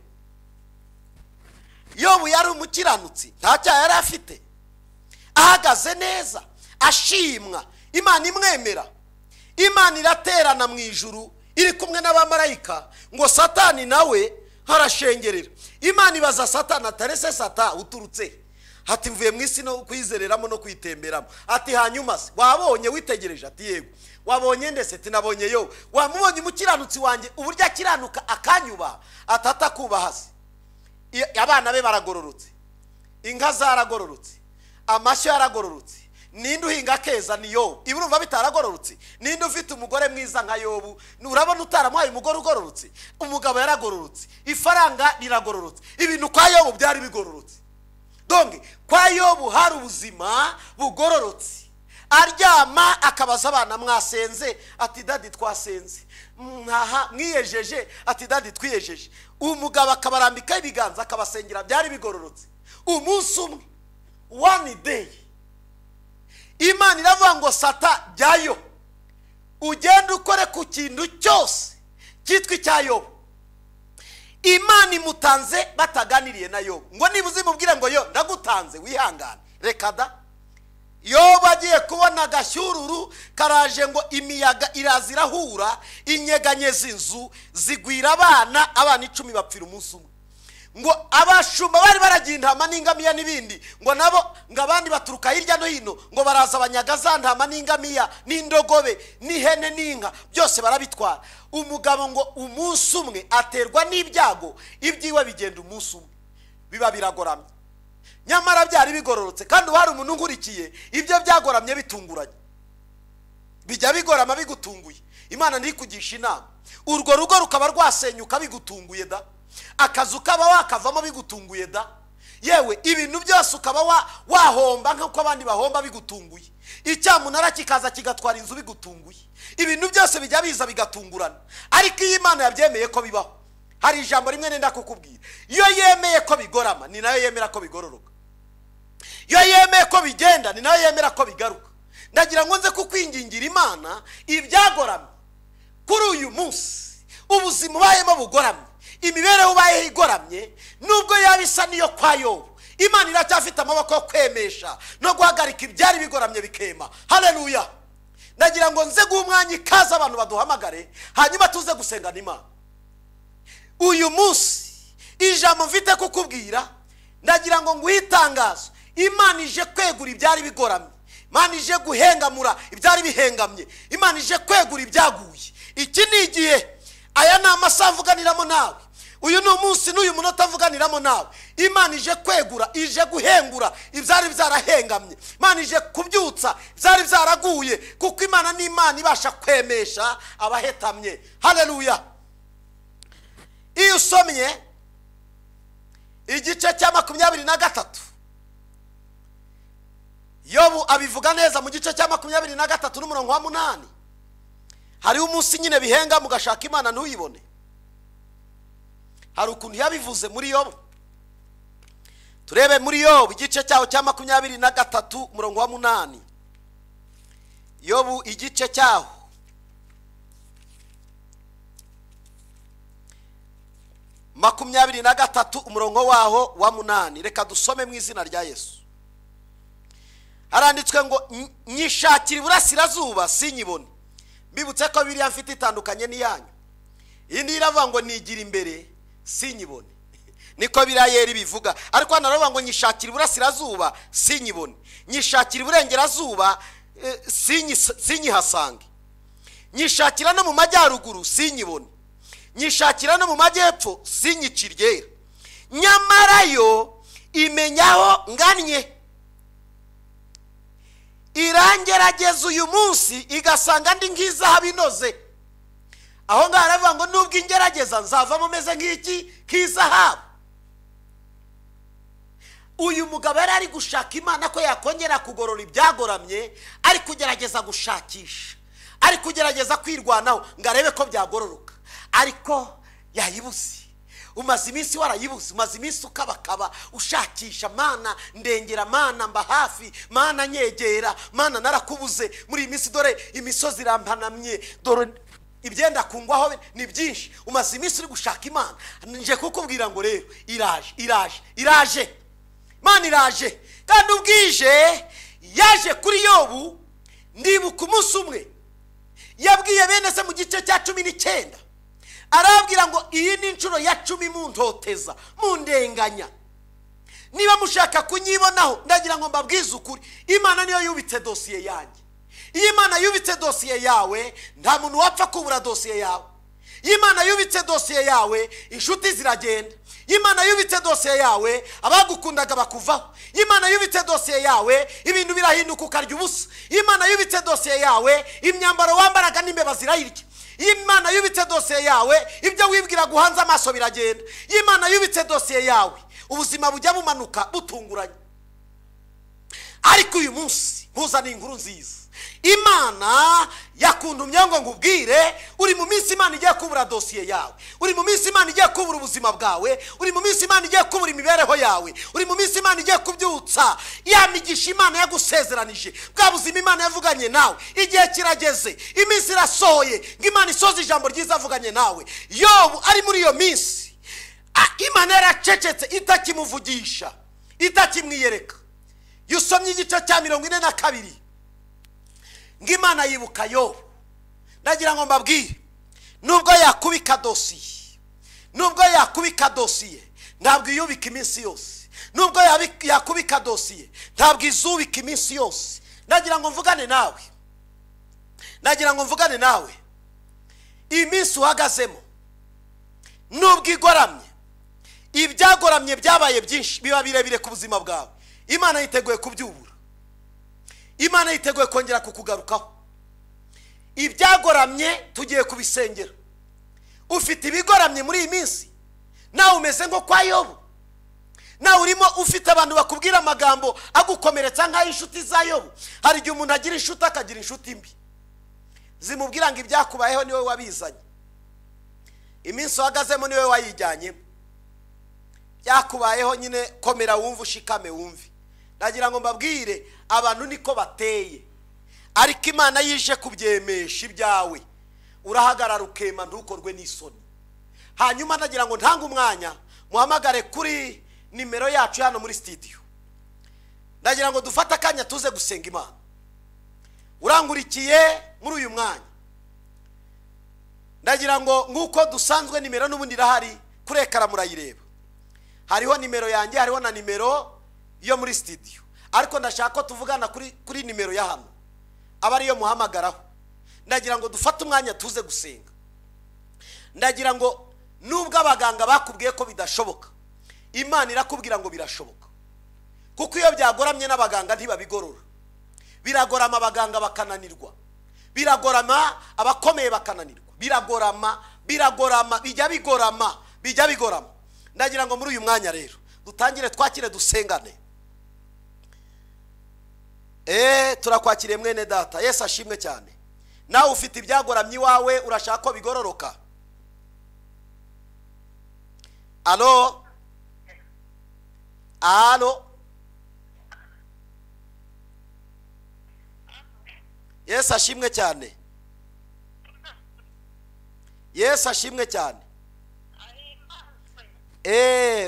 Yobu yari umukiranutsi, nta cyaha yari afite, ahagaze neza, ashimwa, Imana imwemera. Imana iraterana mu ijuru iri kumwe n'abamarayika, ngo Satani nawe harashengerera. Imana ibaza Satani atarese Sata uturutse? Ati mvuye mu isi no kwizereramo no kwitemberamo. Ati hanyuma se wabonye witegereje? Ati yego. Wabonye ndese? Tinabonye yo. Wamubonye umukiranutsi wanjye uburyo akiranuka akanyuba? Atata kubaha se. Abana be baragororotse, inka zaragororotse, amashyo yaragororotse. Ninde uhinga keza? Ni Yobu. Ibi urumva bitaragororotse? Ninde ufite umugore mwiza nka Yobu? Urabona utaramuhaye umugore ugororotse? Umugabo yaragororotse, ifaranga riragororotse, ibintu kwa Yobu byari bigororotse. Donc kwa Yobu hari ubuzima bugororotse. Aryama akabaza abana mwasenze? Ati dadi twasenze. Mwaha mwiyejeje? Ati dadi twiyejeje. Umugabo akabarambika ibiganza akabasengera, byari bigororotse. Umunsi umwe, one day, Imana iravuga ngo Sata jyayo ugende ukore ku kintu cyose cyitwa icya Yobu. Imana imutanze bataganiriye na Yobu, ngo niba uzimubwire ngo yo ndagutanze wihangane. Reka da. Yobu agiye kubona agashyururu karaje, ngo imiyaga iraza irahura, inyeganyeza inzu, zigwira abana, abana 10 bapfira umunsi umwe. Ngo abashumba bari baragiye intama n'ingamiya n'ibindi, ngo nabo ngo abandi baturuka hirya no hino, ngo baraza abanyaga za ntama n'ingamiya n'indogobe n'ihene n'inka, byose barabitwara. Umugabo ngo umunsi umwe aterwa n'ibyago, ibyiwe bigenda umunsi umwe, biba biragoramye. Nyamara byari bigororotse, kandi hari umuntu nkurikiye ibyo byagoramye bitunguranye, bijya bigorama bigutunguye. Imana ntikugisha inama, urwo rugo rukaba rwasenyuka bigutunguye da, akazu kaba wakavamo bigutunguye da, yewe ibintu byose ukaba wahomba nk'uko abandi bahomba bigutunguye, icyamunara kikaza kigatwara inzu bigutunguye, ibintu byose bijya biza bigatungurana. Ariko iyo Imana yabyemeye ko bibaho, Hari ijambo rimwe nenda kukubwira: iyo yemeye ko bigorama ni nayo yemera ko bigororoka, iyo yemeye ko bigenda ni nayo yemera ko bigaruka. Ndagira ngo nze kukwingingira Imana, ibyagoramye kuri uyu munsi, ubuzima ubayemo bugoramye, imibereho ubayeho igoramye, nubwo yaba isa n'iyo kwa Yobu, Imana iracyafite amaboko yo kwemesha no guhagarika ibyari bigoramye bikema. Haleluya! Ndagira ngo nze guha umwanya ikaze abantu baduhamagare, hanyuma tuze gusengana Imana. Uyu munsi ijambo mfite kukubwira, ndagira ngo nguhe itangazo: Imana ije kwegura ibyari bigoramye, Imana ije guhengamura ibyari bihengamye, Imana ije kwegura ibyaguye. Iki ni igihe, aya ni amasaha mvuganiramo nawe, uyu ni umunsi n'uyu munota mvuganiramo nawe. Imana ije kwegura, ije guhengura ibyari byarahengamye, Imana ije kubyutsa ibyari byaraguye, kuko Imana ni Imana ibasha kwemesha abahetamye. Haleluya! Iyo usomye igice cya 23, Yobu abivuga neza mu gice cya 23 n'umurongo wa 8. Hariho umunsi nyine bihenga mugashaka Imana ntuyibone. Hari ukuntu yabivuze muri Yobu. Turebe muri Yobu igice cyaho cya 23 umurongo wa 8. Yobu igice cyaho 23 umurongo waho wa 8. Reka dusome mu izina rya Yesu. Haranditswe ngo nyishakira iburasirazuba sinyibone. Mbibutse ko biriya mfite itandukanye n'iyanyu. Iyi ni iravuga ngo nigira imbere sinyibone, niko birayeri bivuga. Ariko hano aravuga ngo nyishakira iburasirazuba sinyibone, nyishakira iburengerazuba sinyihasange, nyishakira no mu majyaruguru sinyibone, nyishakira no mu majyepfo sinyikiryera, nyamara yo imenyaho ngannye, irangerageza uyu munsi igasanga ndi nk'izahabu inoze. Aho ngaho aravuga ngo nubwo ingerageza nzavamo meze nk'iki, nk'izahabu. Uyu mugabo yari ari gushaka Imana ko yakongera kugorora ibyagoramye, ari kugerageza gushakisha, ari kugerageza kwirwanaho ngo arebe ko byagororoka, ariko yayibuze. Umaze iminsi warayibuze, umaze iminsi ukabakaba ushakisha Mana ndengera, Mana mba hafi, Mana nyegera, Mana narakubuze muri iyi minsi, dore imisozi irampanamye, dore ibyenda kungwaho ni byinshi. Umaze iminsi uri gushaka Imana. Nje kukubwira ngo rero iraje, iraje, iraje. Imana iraje. Kandi ubwije yaje kuri Yobu. Ndibuka umunsi umwe yabwiye bene se mu gice cya 19, arababwira ngo iyi ni inshuro ya 10 muntoteza, mundenganya. Niba mushaka kunyibonaho, ndagira ngo mbabwize ukuri, Imana niyo yubitse dosiye yanjye. Iyo Imana yubitse dosiye yawe, nta muntu wapfa kubura dosiye yawe. Iyo Imana yubitse dosiye yawe, inshuti ziragenda. Iyo Imana yubitse dosiye yawe, abagukundaga bakuvaho. Iyo Imana yubitse dosiye yawe, ibintu birahinduka ukarya ubusa. Iyo Imana yubitse dosiye yawe, imyambaro wambaraga n'imbeba zirayirya. Iyo Imana yubitse dosiye yawe, ibyo wibwira guhanza amaso biragenda. Iyo Imana yubitse dosiye yawe, ubuzima bujya bumanuka butunguranye. Ariko uyu munsi mpuzana inkuru nziza. Imana yakuntumye ngo nkubwire, uri mu minsi Imana igiye kubura dosiye yawe, uri mu minsi Imana igiye kubura ubuzima bwawe, uri mu minsi Imana igiye kubura imibereho yawe, uri mu minsi Imana igiye kubyutsa ya migisha Imana yagusezeranije, bwa buzima Imana yavuganye nawe. Igihe kirageze, iminsi irasohoye ngo Imana isoze ijambo ryiza avuganye nawe. Yobu ari muri iyo minsi, Imana yaracecetse, itakimuvugisha, itakimwiyereka. Iyo usomye igice cya 42, ngo Imana yibuka Yobu. Ndagira ngo mbabwire, nubwo yakubika dosiye, nubwo yakubika dosiye, ntabwo iyubika iminsi yose. Nubwo yakubika dosiye, ntabwo izubika iminsi yose. Ndagira ngo mvugane nawe, ndagira ngo mvugane nawe. Iyi minsi uhagazemo, nubwo igoramye, ibyagoramye byabaye byinshi, biba birebire ku buzima bwawe, Imana yiteguye kubyubura. Imana yiteguye kongera kukugarukaho. Ibyagoramye tugiye kubisengera. Ufite ibigoramye muri iyi minsi, nawe umeze nko kwa Yobu. Nawe urimo ufite abantu bakubwira amagambo agukomeretsa nk'ay'inshuti za Yobu. Hari igihe umuntu agira inshuti akagira inshuti mbi, zimubwira ngo ibyakubayeho niwe wabizanye. Iminsi uhagazemo niwe wayijyanyemo. Byakubayeho nyine, komera wumve, ushikame wumve. Ndagira ngo mbabwire, abantu niko bateye, ariko Imana yije kubyemesha ibyawe, urahagarara ukema, ntukorwe n'isoni. Hanyuma ndagira ngo ntange umwanya muhamagare kuri nimero yacu hano muri studio. Ndagira ngo dufate akanya tuze gusenga Imana. Urangurikiye muri uyu mwanya, ndagira ngo nk'uko dusanzwe nimero n'ubundi irahari kuri ekara murayireba. Hariho nimero yanjye, hariho na nimero yo muri studio, ariko ndashaka ko tuvugana kuri nimero ya hano, aba ariyo muhamagaraho. Ndagira ngo dufate umwanya tuze gusenga. Ndagira ngo nubwo abaganga bakubwiye ko bidashoboka, Imana irakubwira ngo birashoboka. Kuko iyo byagoramye n'abaganga ntibabigorora. Biragorama abaganga bakananirwa, biragorama abakomeye bakananirwa, biragorama, biragorama, bijya bigorama, bijya bigorama. Ndagira ngo muri uyu mwanya rero dutangire twakire dusengane. Turakwakiriye mwene data. Yesu ashimwe cyane. Nawe ufite ibyagoramye iwawe, urashaka ko bigororoka? Alo, alo. Yesu ashimwe cyane. Yesu ashimwe cyane.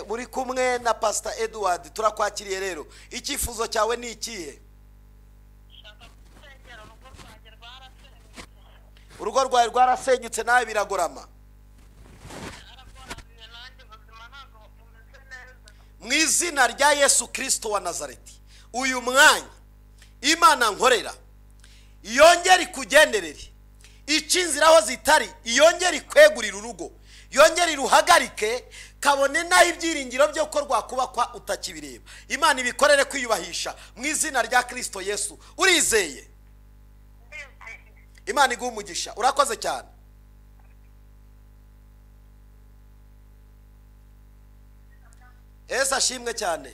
Muri kumwe na Pastor Edward, turakwakiriye rero. Icyifuzo cyawe ni ikihe? Urugo rwawe rwarasenyutse nawe biragorama. Mu izina rya Yesu Kristo wa Nazareti, uyu mwanya Imana nkorera yongere ikugenderere, ica inzira aho zitari, yongere ikwegurira urugo, yongere iruhagarike, kabone naho ibyiringiro byo ko rwakubakwa utakibireba. Imana ibikorere kwiyubahisha mu izina rya Kristo Yesu. Urizeye? Imana iguhe umugisha. Urakoze cyane. Yesu ashimwe cyane.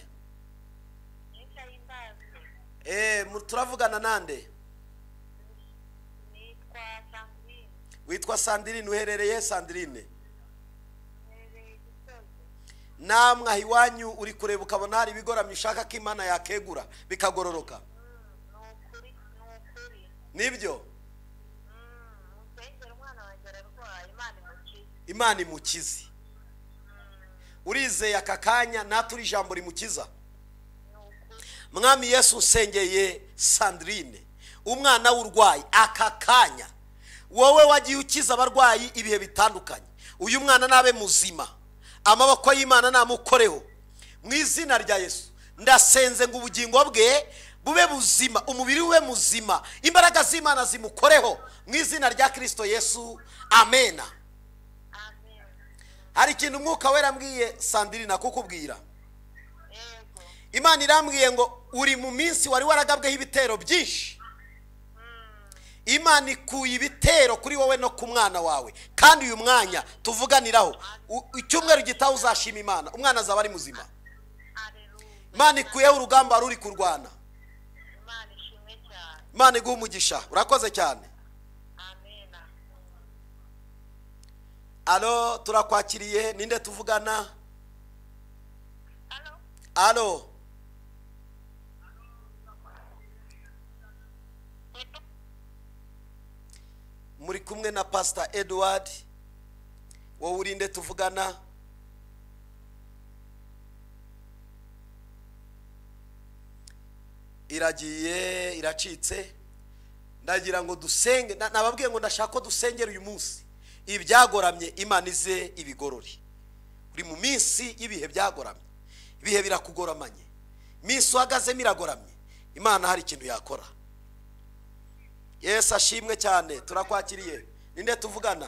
Turavugana nande? Witwa Sandrine. Uherereye Sandrine? Namwe aho iwanyu uri kureba ukabona hari ibigoramye ushaka ko Imana yakegura bikagororoka? Nibyo? Imana imukize. Urizeye aka kanya naturi ijambo rimukiza? Mwami Yesu, nsengeye Sandrine, umwana w'urwayi aka kanya. Wowe wagiye ukiza abarwayi ibihe bitandukanye, uyu mwana nabe muzima, amaboko y'Imana namukoreho mu izina rya Yesu. Ndasenze ngo ubugingo bwe bube buzima, umubiri we muzima, imbaraga z'Imana zimukoreho mu izina rya Kristo Yesu, amena. Hari ikintu Umwuka Wera ambwiye Sandrine kukubwira. Imana irambwiye ngo uri mu minsi wari waragabweho ibitero byinshi. Imana ikuye ibitero kuri wowe no ku mwana wawe, kandi uyu mwanya tuvuganiraho icyumweru gitaha uzashima Imana, umwana azaba ari muzima. Imana ikuyeho urugamba ruri kurwana. Imana iguhe umugisha. Urakoze cyane. Alo, turakwakiriye. Ninde tuvugana? Alo. Muri kumwe na Pastor Edward. Wowe urinde tuvugana? Iragiye, iracitse. Ndagira ngo dusenge. Nababwiye ngo ndashaka ko dusengera uyu munsi ibyagoramye Imana ize ibigorore. Uri mu minsi y'ibihe byagoramye, ibihe birakugoramanye, iminsi uhagazemo iragoramye. Imana hari ikintu yakora. Yesu ashimwe cyane. Turakwakiriye. Ninde tuvugana?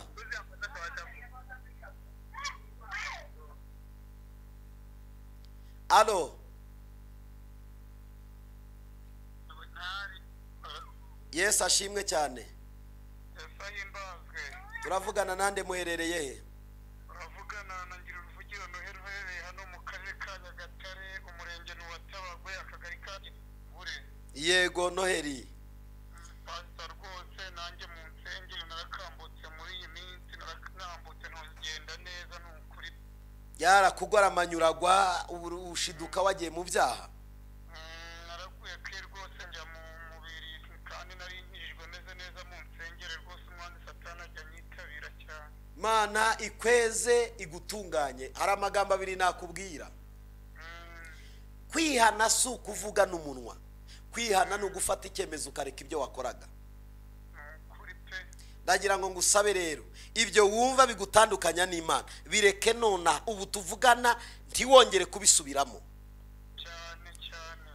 Alo. Yesu ashimwe cyane. Turavugana nande, muherereye he? Uravugana na ngira uruvugiro Noheli, uherereye hano mu karere ka Nyagatare, umurenge wa Tabagwe, akagari ka Bure. Yego Noheli. Pastor, rwose nanjye mu nsengero narakambutse muri iyi minsi, narakambutse ntongenda Byarakugoramanyuragwa ushiduka wagiye mu byaha. Naraguye ke rwose njya mu mubiri kandi nari nkijijwe meze neza mu nsengere rwose, umwanzi Satani ajya anyitabira cyane. Mana ikweze igutunganye. Hari amagambo abiri nakubwira. Kwihana si ukuvuga n'umunwa, kwihana ni ugufata icyemezo ukareka ibyo wakoraga. Ndagira ngo ngusabe rero, ibyo wumva bigutandukanya n'Imana bireke nona ubu tuvugana, ntiwongere kubisubiramo. Cyane cyane.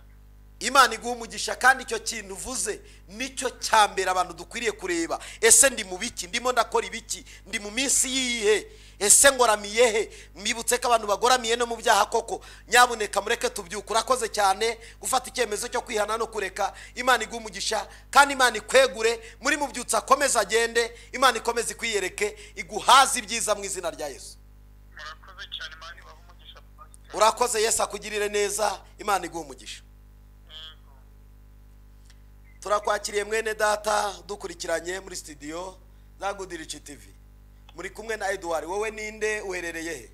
Imana iguha umugisha. Kandi icyo kintu uvuze nicyo cya mbere abantu dukwiriye kureba. Ese ndi mu biki? Ndimo ndakora ibiki? Ndi mu minsi yihe? Ese ngoramiye he? Mbibutse ko abantu bagoramiye no mu byaha koko. Nyabuneka mureke tubyuka. Urakoze cyane gufata icyemezo cyo kwihana no kureka. Imana iguha umugisha kandi Imana ikwegure muri mubyutsa, akomeze agende. Imana ikomeze ikwiyereke, iguhaze ibyiza mu izina rya Yesu. Murakoze cyane, Imana ibahe umugisha. Urakoze, Yesu akugirire neza. Imana iguha umugisha. Turakwakiriye mwene data dukurikiranye muri studio za Goodrich TV. Muri kumwe na Edouard. Wowe ninde, uherereye he?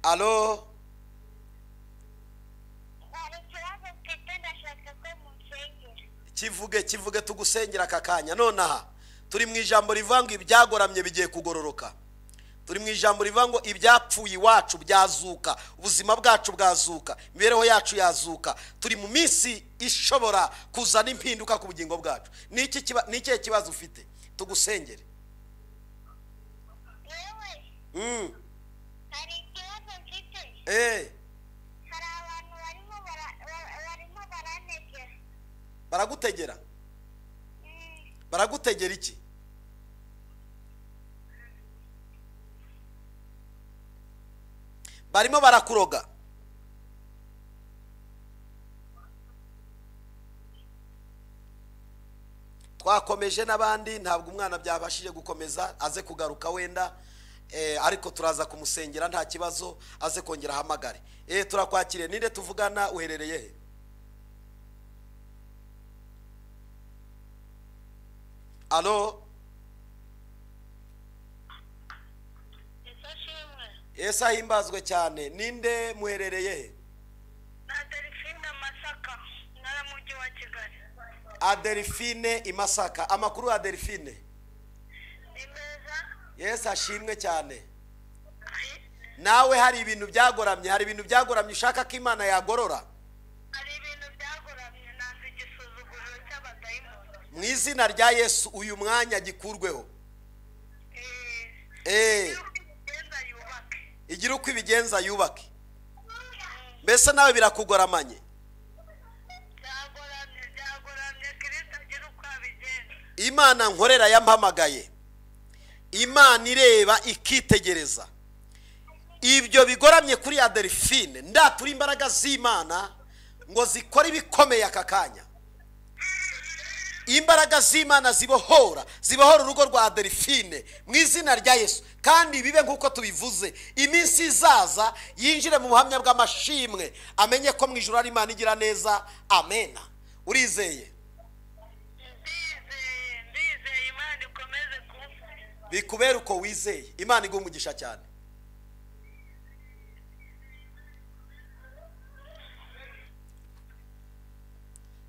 Alo. Kivuge kivuge tugusengera aka kanya nonaha. Turi mu ijambo rivuga ngo ibyagoramye bigiye kugororoka. Turi mu ijambo rivuga ngo ibyapfuye iwacu byazuka, ubuzima bwacu bwazuka, imibereho yacu yazuka. Turi mu minsi ishobora kuzana impinduka ku bugingo bwacu. Ni ikihe kibazo ufite? Tugusengere. Hari ikibazo mfite. Hari abantu barimo barantegera. Baragutegera? Baragutegera iki? Barimo barakuroga. Twakomeje n'abandi, ntabwo umwana byabashije gukomeza, aze kugaruka wenda, ariko turaza kumusengera nta kibazo, aze kongera ahamagare. Turakwakiriye. Ninde tuvugana, uherereye he? Alo. Yesu ahimbazwe cyane. Ninde, muherereye he? Adelphine Masaka, ntara mujyi wa Kigali. Adelphine i Masaka. Amakuru ya Adelphine? Ni meza. Yesu ashimwe cyane. Nawe hari ibintu byagoramye, hari ibintu byagoramye ushaka ko Imana yagorora? Hari ibintu byagoramye, nanze igisuzuguriro cy'abadayimoni. Mu izina rya Yesu uyu mwanya gikurweho. Igira uko ibigenza yubake. Mbese nawe birakugoramanye? Imana nkorera yampamagaye, Imana ireba ikitegereza ibyo bigoramye kuri Adelphine. Ndatura imbaraga z'Imana ngo zikore ibikomeye aka kanya. Imbaraga z'Imana zibohora, zibohora urugo rwa Adelphine mu izina rya Yesu. Kandi bibe nkuko tubivuze, iminsi izaza yinjire mu buhamya bw'amashimwe, amenye ko mu ijuru ari Imana igira neza. Amena. Urizeye? Ndizeye, Imana ikomeze kumfasha. Bikubere uko wizeye. Imana iguhe umugisha cyane.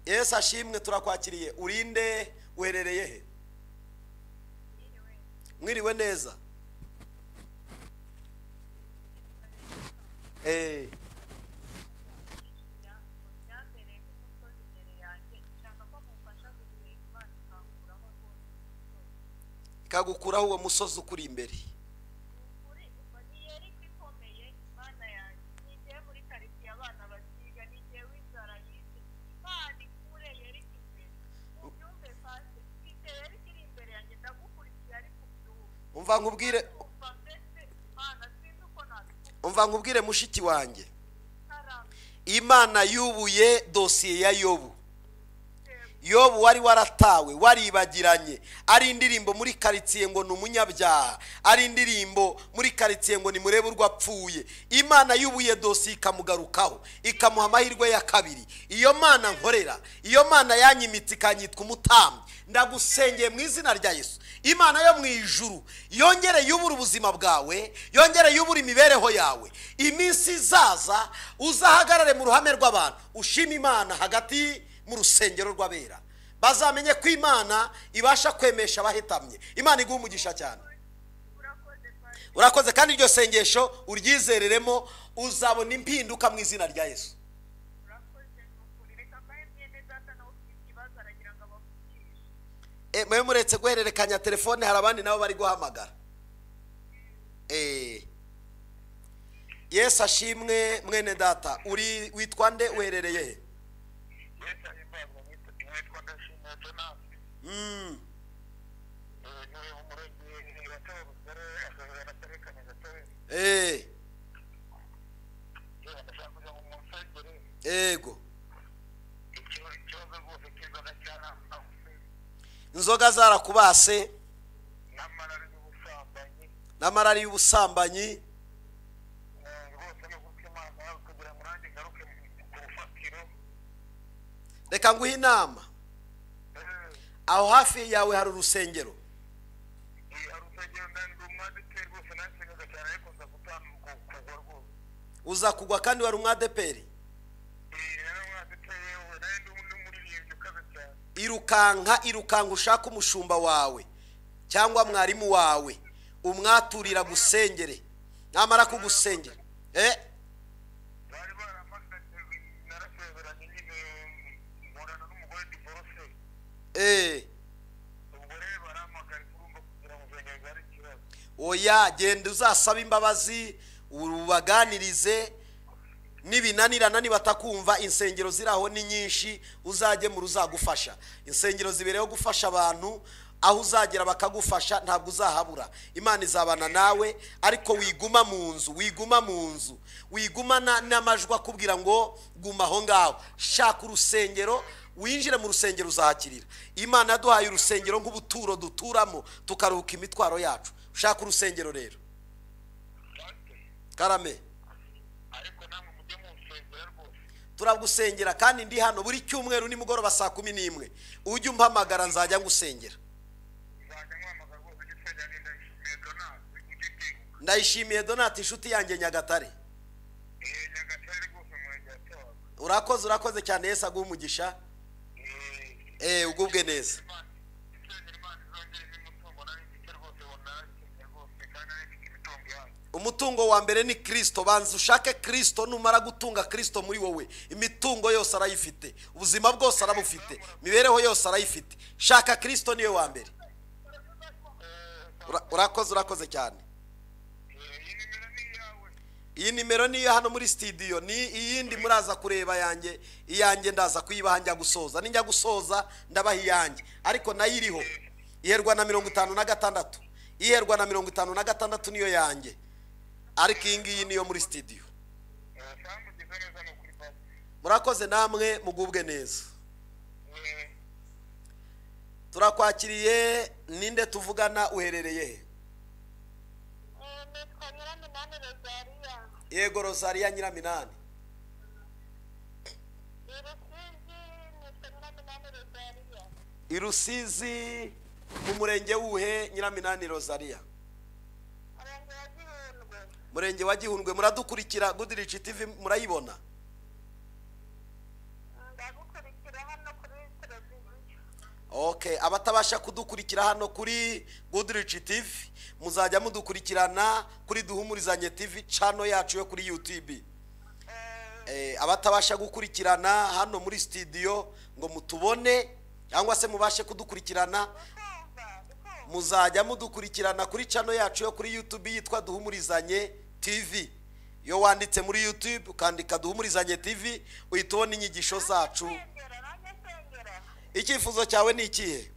Yesu ashimwe. Turakwakiriye. Urinde, uherereye he? Mwiriwe neza. Ikagukuraho uwo musozi ukuri imbere. Umva nkubwire mushiki wanjye, Imana yubuye dosiye ya Yobu. Yobu wari waratawe, waribagiranye, ari indirimbo muri karitsiye ngo ni umunyabyaha, ari indirimbo muri karitsiye ngo nimurebe urwo apfuye, Imana y'ubuye dosi ikamugarukaho, ikamuha amahirwe ya kabiri. Iyo Mana nkorera, iyo Mana yanyimitse ikanyitwa umutambyi, ndagusengeye mu izina rya Yesu. Imana yo mu ijuru yongere yubura ubuzima bwawe, yongere yubura imibereho yawe. Iminsi izaza uzahagarare mu ruhame rw'abantu, ushima Imana hagati mu rusengero rw'abera, bazamenye ko Imana ibasha kwemesha abahetamye. Imana iguha umugisha cyane. Urakoze, kandi iryo sengesho uryizereremo, uzabona impinduka mu izina rya Yesu. Mwe muretse guhererekanya telefone, hari abandi nabo bari guhamagara. Yesu ashimwe. Mwene data, uri witwa nde, uherereye he? Ego. Inzoga zarakubase, n'amarari y'ubusambanyi, Reka nguhe inama. Aho hafi yawe hari urusengero. Uza kugwa kandi wari umwadeperi. Irukanka, irukanka ushaka umushumba wawe cyangwa mwarimu wawe, umwaturira gusengere. Namara kugusengera oya, genda uzasaba imbabazi, ubaganirize. Nibinanirana nibatakumva, insengero ziraho ni nyinshi, uzajye mu ruzagufasha. Insengero zibereho gufasha abantu, aho uzagera bakagufasha ntabwo uzahabura. Imana izabana nawe, ariko wiguma mu nzu, wiguma mu nzu, wigumana n'amajwi akubwira ngo guma aho ngaho. Shaka urusengero, winjire mu rusengero uzahakirira. Imana yaduhaye urusengero nk'ubuturo duturamo tukaruhuka imitwaro yacu. Shaka urusengero rero. Karame, turagusengera kandi ndi hano buri cyumweru nimugoroba saa 11. Ujye umpamagara nzajya ngusengera. Ndayishimiye Donat, inshuti yanjye Nyagatare. Urakoze, urakoze cyane. Yesu aguhe umugisha. Ugubwe neza. Umutungo wa mbere ni Kristo. Banza ushake Kristo, numara gutunga Kristo muri wowe, imitungo yose arayifite, ubuzima bwose arabufite, imibereho yose arayifite. Shaka Kristo niwe wa mbere. Urakoze, urakoze cyane. Iyi nimero niyo hano muri studio, ni iyindi muraza kureba yanjye. Iyanjye ndaza kuyibaha njya gusoza. Ninjya gusoza ndabaha iyanjye, ariko nayiriho iherwa na 56, iherwa na 56 niyo yanjye, ariko iyi ngiyi niyo muri studio. Murakoze namwe, mugubwe neza. Turakwakiriye. Ninde tuvugana, uherereye he? Yego, Rosaria Nyiraminani. I Rusizi mu murenge wuhe Nyiraminani Rosaria? Murenge wa Gihundwe. Muradukurikira Goodrich TV, murayibona? Okay, abatabasha kudukurikira hano kuri Goodrich TV, muzajya mudukurikirana kuri Duhumurizanye TV channel yacu yo kuri YouTube. Abatabasha gukurikirana hano muri studio ngo mutubone cyangwa se mubashe kudukurikirana, muzajya mudukurikirana kuri channel yacu yo kuri YouTube yitwa Duhumurizanye TV. Iyo wanditse muri YouTube ukandika Duhumurizanye TV uhita ubona inyigisho zacu. Icyifuzo cyawe ni ikihe?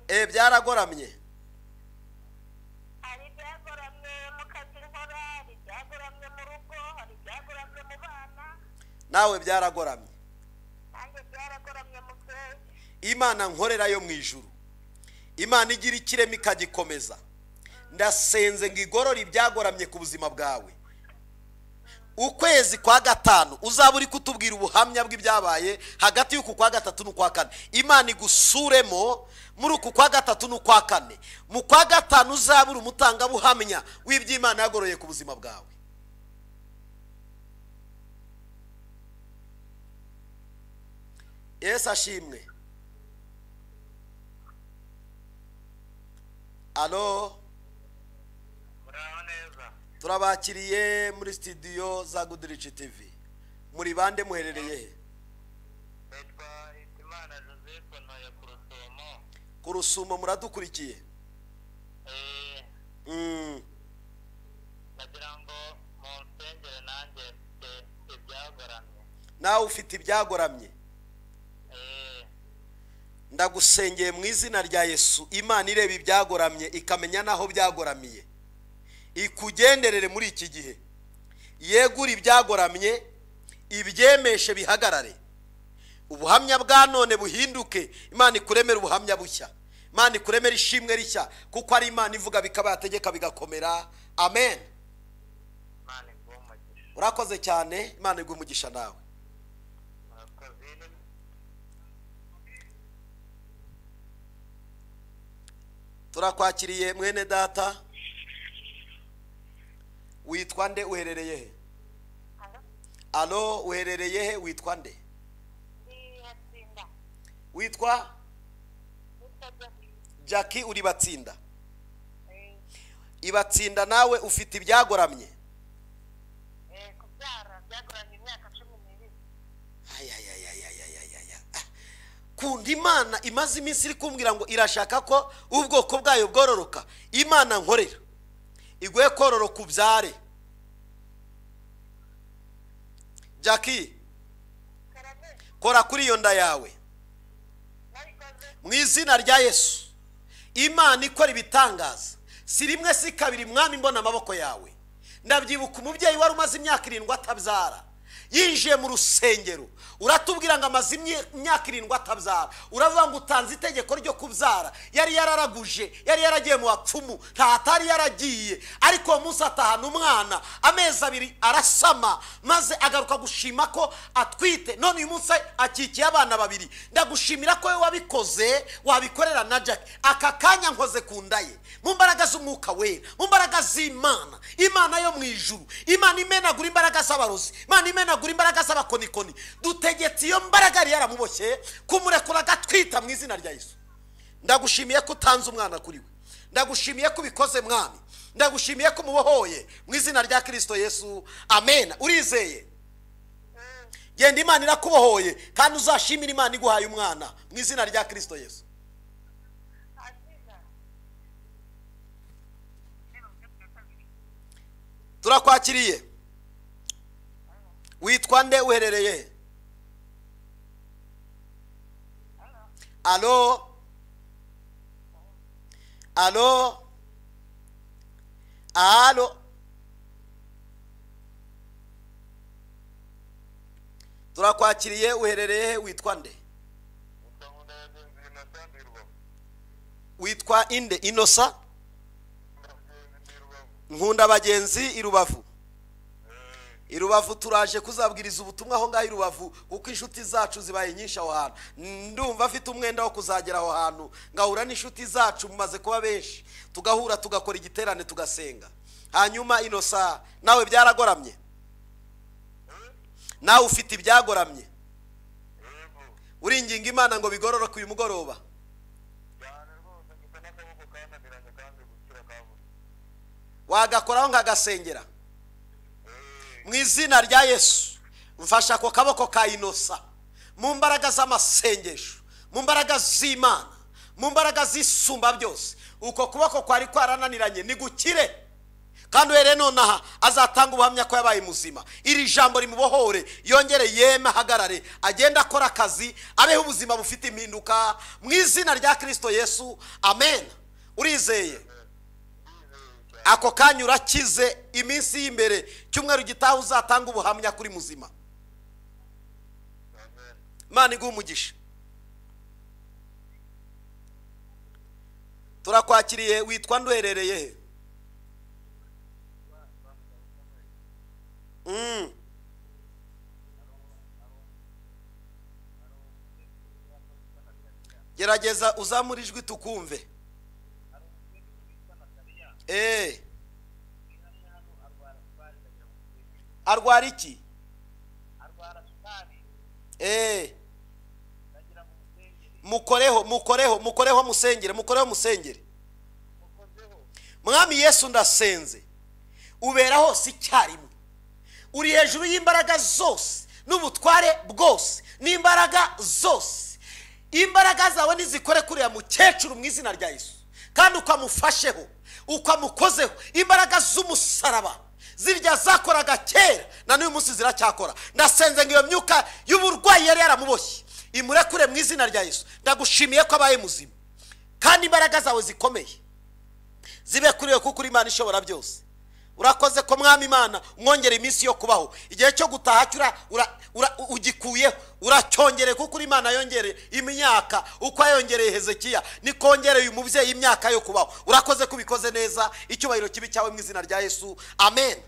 Byaragoramye. Nawe byaragoramye? Nanjye byaragoramye mubyeyi. Imana nkorera yo mu ijuru, Imana igira ikirema ikagikomeza, ndasenze ngo igorore ibyagoramye ku buzima bwawe. Ukwezi kwa gatanu uzaba uri kutubwira ubuhamya bw'ibyabaye hagati y'uku kwa gatatu n'ukwa kane. Imana igusuremo muri uku kwa gatatu n'ukwa kane. Mu kwa gatanu uzaba uri umutangabuhamya w'iby'Imana yagoroye ku buzima bwawe. Yesu ashimwe. Alo, turabakiriye muri studio za Goodrich TV. Muri bande, muherereye he? Nitwa Hitimana Joseph, ntuye ku Rusumo. Ku Rusumo muradukurikiye? Nagira ngo munsengere nanjye mfite ibyagoramye. Nawe ufite ibyagoramye? Ndagusengeye mu izina rya Yesu. Imana ireba ibyagoramye ikamenya n'aho byagoramiye, ikugenderere muri iki gihe, yegure ibyagoramye, ibyemeshe bihagarare, ubuhamya bwa none buhinduke. Imana ikuremere ubuhamya bushya, Imana ikuremere ishimwe rishya, kuko ari Imana ivuga bikaba, yategeka bigakomera. Amen. Imana iguhe umugisha. Urakoze cyane, Imana iguhe umugisha nawe. Murakoze. Turakwakiriye mwene data. Witwa nde, uherereye he? Alo, uherereye he, witwa nde? Ndi Hatsinda. Witwa? Nitwa Jackie. Jackie, uri Batsinda? Ibatsinda nawe ufite ibyagoramye? Kubyara byagoramye imyaka 12. Ayayayayayayaya. Kunda Imana imaze iminsi iri kumbwira ngo irashaka ko ubwoko bwayo bwororoka. Imana nkorera iguhe kororoka ubyare. Jackie, Karame. kora kuri iyo nda yawe Nabikoze. mu izina rya Yesu. Imana ikora ibitangaza, si rimwe si kabiri. Mwami, mbona amaboko yawe. Ndabyibuka umubyeyi wari umaze imyaka 7 atabyara, yinjiye mu rusengero, uratubwira ngo amaze imyaka 7 atabyara, uravuga ngo utanze itegeko ryo kubyara. Yari yararaguje, yari yaragiye mu bapfumu, nta atari yaragiye, ariko uwo munsi atahana umwana, amezi 2 arasama, maze agaruka gushima ko atwite. None uyu munsi akikiye abana 2. Ndagushimira ko wowe wabikoze, wabikorera na Jack. Aka kanya nkoze ku nda ye mu mbaraga z'umwuka wera, mu mbaraga z'Imana, Imana yo mu ijuru, Imana imenagura imbaraga z'abarozi, Imana imenagura imbaraga z'abakonikoni. Dutegetse iyo mbaraga yari yaramuboshye kumurekura agatwita mu izina rya Yesu. Ndagushimiye ko utanze umwana kuri we, ndagushimiye ko ubikoze mwami, ndagushimiye ko umubohoye mu izina rya Kristo Yesu. Amen. Urizeye? Genda, Imana irakubohoye, kandi uzashimira Imana iguhaye umwana mu izina rya Kristo Yesu. Aziza. Turakwakiriye. Witwa nde, uherereye he? Alo, alo, alo. Turakwakiriye, uherereye he, witwa nde? Nitwa Nkundabagenzi Innocent, ndi Rubavu. Witwa inde? Inosa? Nkundabagenzi, ndi Rubavu. Nkunda bagenzi i Rubavu. I Rubavu turaje kuzabwiriza ubutumwa aho ngaho i Rubavu, kuko inshuti zacu zibaye nyinshi aho hantu. Ndumva afite umwenda wo kuzagera aho hantu ngahura n'inshuti zacu, mumaze kuba benshi, tugahura tugakora igiterane tugasenga. Hanyuma Inosa, nawe byaragoramye? Nawe ufite ibyagoramye? Yego. Uringinga Imana ngo bigororoke uyu mugoroba? Cyane rwose, mfite n'akaboko kananiranye kandi gukira kabuze. Wagakoraho nkagasengera mu izina rya Yesu. Mfasha ako kaboko ka Inosa mu mbaraga z'amasengesho, mu mbaraga z'Imana, mu mbaraga z'isumba byose. Uko kuboko kwari kwarananiranye nigukire, kandi uhereye nonaha azatanga ubuhamya ko yabaye muzima. Iri jambo rimubohore, yongere yeme, ahagarare, agende akora akazi, abeho ubuzima bufite impinduka mu izina rya Kristo Yesu. Amen. Urizeye? Ako kanya urakize. Iminsi y'imbere, cyumweru gitaha, uzatanga ubuhamya kuri muzima. Imana iguhe umugisha. Turakwakiriye, witwa nduherereye he? Gerageza uzamure ijwi tukumve. Arwara iki? Mukoreho, mukoreho, mukoreho, musengere, mukoreho, musengere. Mwami Yesu ndasenze, ubera hose icyarimwe, uri hejuru y'imbaraga zose n'ubutware bwose n'imbaraga zose. Imbaraga zawe nizikore kuriya mukecuru mu izina rya Yesu, kandi ukamufasheho, ukamukozeho. Imbaraga z'umusaraba zirya zakoraga kera na n'uyu munsi ziracyakora. Ndasenze ngo iyo myuka y'uburwayi yari yaramuboshye imurekure mu izina rya Yesu. Ndagushimiye ko abaye muzima, kandi imbaraga zawe zikomeye zibe kuri we, kuko uri Imana ishobora byose. Urakoze ko Mwami Imana umwongera iminsi yo kubaho. Igihe cyo gutaha ugikuyeho, uracyongereye, kuko uri Imana yongereye imyaka. Uko yongereye Hezekiya nikongereye uyu mubyeyi imyaka yo kubaho. Urakoze ko ubikoze neza. Icyubahiro kibi cyawe mu izina rya Yesu, amen.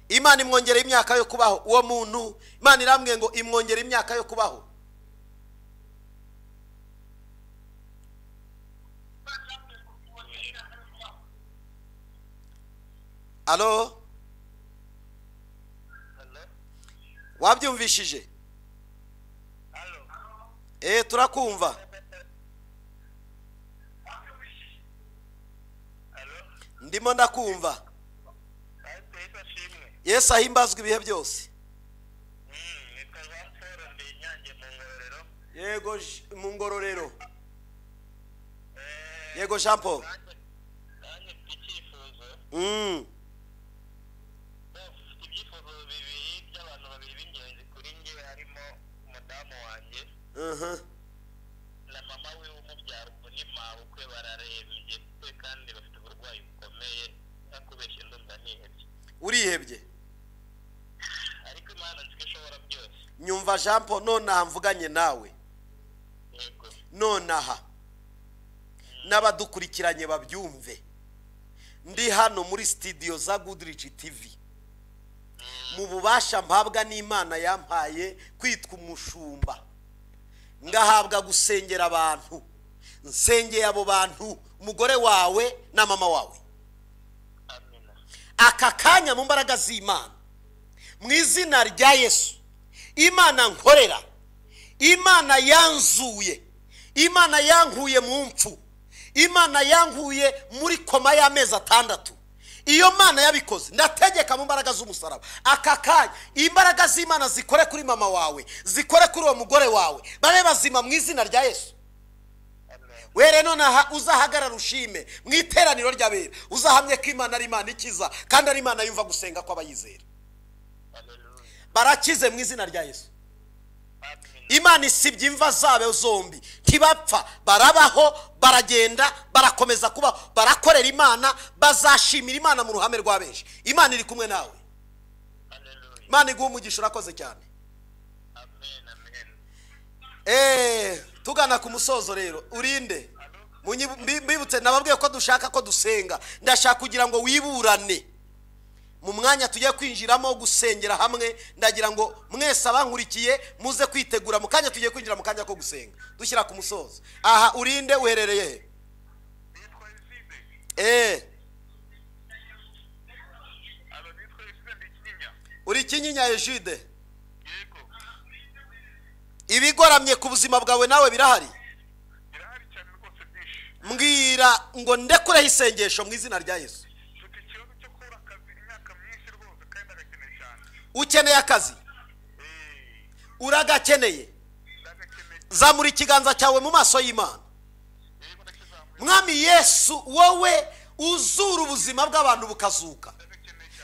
Imana imwongereye imyaka yo kubaho uwo muntu. Imana irambwiye ngo imwongere imyaka yo kubaho. Alo, wabyumvishije? Turakumva. Ndimo ndakumva. Yesu ahimbazwe ibihe byose. Yego mu Ngororero. Yego Jean Paul. Na mama we umubyara ni mabukwe bararembye pe, kandi bafite uburwayi bukomeye, nakubeshye ndumva nihebye. Urihebye? Ariko Imana nzi ko ishobora byose. Nyumva Jean Paul, nonaha mvuganye nawe. Yego. Nonaha n'abadukurikiranye babyumve, ndi hano muri studio za Goodrich TV, mu bubasha mpabwa n'Imana yampaye kwitwa umushumba, ngahabwa gusengera abantu. Nsengeye abo bantu, umugore wawe na mama wawe. Aka kanya mu mbaraga z'Imana, mu izina rya Yesu, Imana nkorera, Imana yanzuye, Imana yankuye mu mfu, Imana yankuye muri koma y'amezi 6. Iyo Mana yabikoze, ndategeka mu mbaraga z'umusaraba aka kanya imbaraga z'Imana zikore kuri mama wawe, zikore kuri uwo mugore wawe, babe bazima mu izina rya Yesu. Were nonaha uzahagarara ushime mu iteraniro ry'abera, uzahamye ko Imana ari Imana ikiza, kandi ari Imana yumva gusenga kw'abayizera. Barakize mu izina rya Yesu. Imana isibye imva zabo zombi, ntibapfa, barabaho, baragenda, barakomeza kubaho, barakorera Imana, bazashimira Imana mu ruhame rwa benshi. Imana iri kumwe nawe. Imana iguhe umugisha, urakoze cyane. Tugana ku musozo rero, urinde. Mbibutse nababwiye ko dushaka ko dusenga. Ndashaka kugira ngo wiburane mu mwanya tugiye kwinjiramo gusengera hamwe. Ndagira ngo mwese abankurikiye muze kwitegura mu kanya tugiye kwinjira mu kanya ko gusenga dushyira ku musozo. Aha urinde, uherereye he? Uri Kinyinya Ejide? Ibigoramye ku buzima bwawe nawe birahari? Mbwira ngo ndekureho isengesho mu izina rya Yesu. Ukeneye akazi? Uragakeneye? Zamura ikiganza cyawe mu maso y'Imana. Mwami Yesu, wowe uzura ubuzima bw'abantu bukazuka,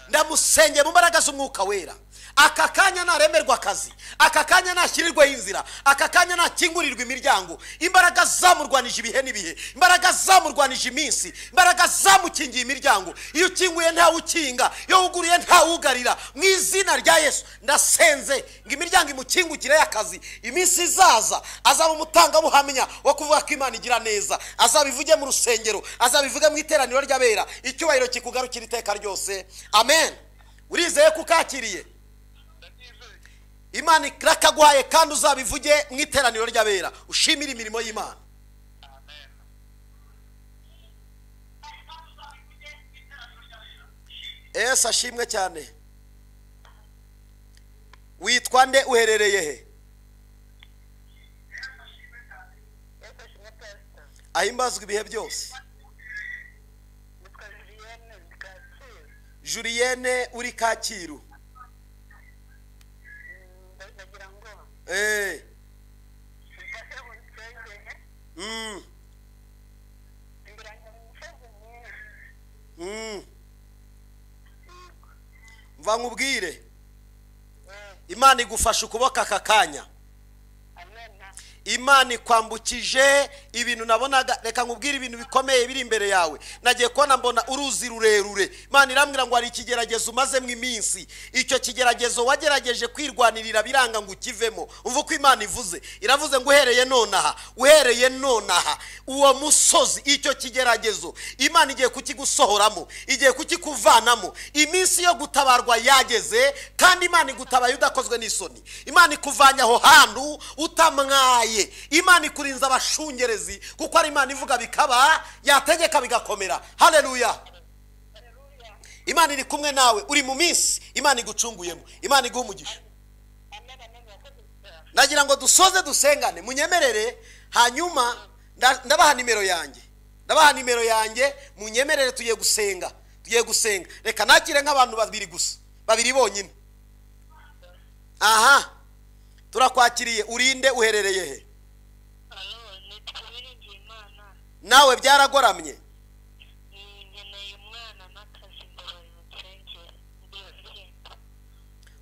ndamusengeye mu mbaraga z'umwuka wera, Aka kanya naremerwa akazi, aka kanya nashyirirwaho inzira, aka kanya nakingurirwa imiryango. Imbaraga zamurwanije ibihe n'ibihe, imbaraga zamurwanije iminsi, imbaraga zamukingiye imiryango. Iyo ukinguye ntawe ukinga, iyo wuguruye ntawe ugarira. Mu izina rya Yesu ndasenze ngo imiryango imukingukire y'akazi. Iminsi izaza azaba umutangabuhamya wo kuvuga ko Imana igira neza, azabivuge mu rusengero, azabivuge mu iteraniro ry'abera. Icyubahiro kikugarukira iteka ryose. Amen. Urizeye ko ukakiriye? Imana irakaguhaye kandi uzabivuge mu iteraniro ry'abera, ushimire imirimo y'Imana. Yesu ashimwe cyane. Witwa nde, uherereye he? Ahimbazwe ibihe byose. Julienne uri Kacyiru. Mva nkubwire, Imana igufasha ukuboko aka kanya. Imana ikwambukije ibintu nabonaga. Reka nkubwire ibintu bikomeye biri imbere yawe. Nagiye kubona mbona uruzi rurerure. Imana irambwira ngo hari ikigeragezo umazemo iminsi. Icyo kigeragezo wagerageje kwirwanirira biranga ngo ukivemo. Umva uko Imana ivuze. Iravuze ngo uhereye nonaha, uhereye nonaha, uwo musozi, icyo kigeragezo Imana igiye kukigusohoramo, igiye kukikuvanamo. Iminsi yo gutabarwa yageze, kandi Imana igutabaye udakozwe n'isoni. Imana ikuvanye aho hantu utamwaye. Imana ikurinza abashungerezi, kuko ari Imana ivuga bikaba, yategeka bigakomera. Haleluya. Imana iri kumwe nawe, uri mu minsi Imana igucunguyemo. Imana iguha umugisha. Nagira ngo dusoze dusengane, munyemerere. Hanyuma ndabaha nimero yanjye, ndabaha nimero yanjye, munyemerere tugiye gusenga, tugiye gusenga. Reka nakire nk'abantu babiri gusa, babiri bonyine. Aha, turakwakiriye. Urinde, uherereye he? Nawe byaragoramye?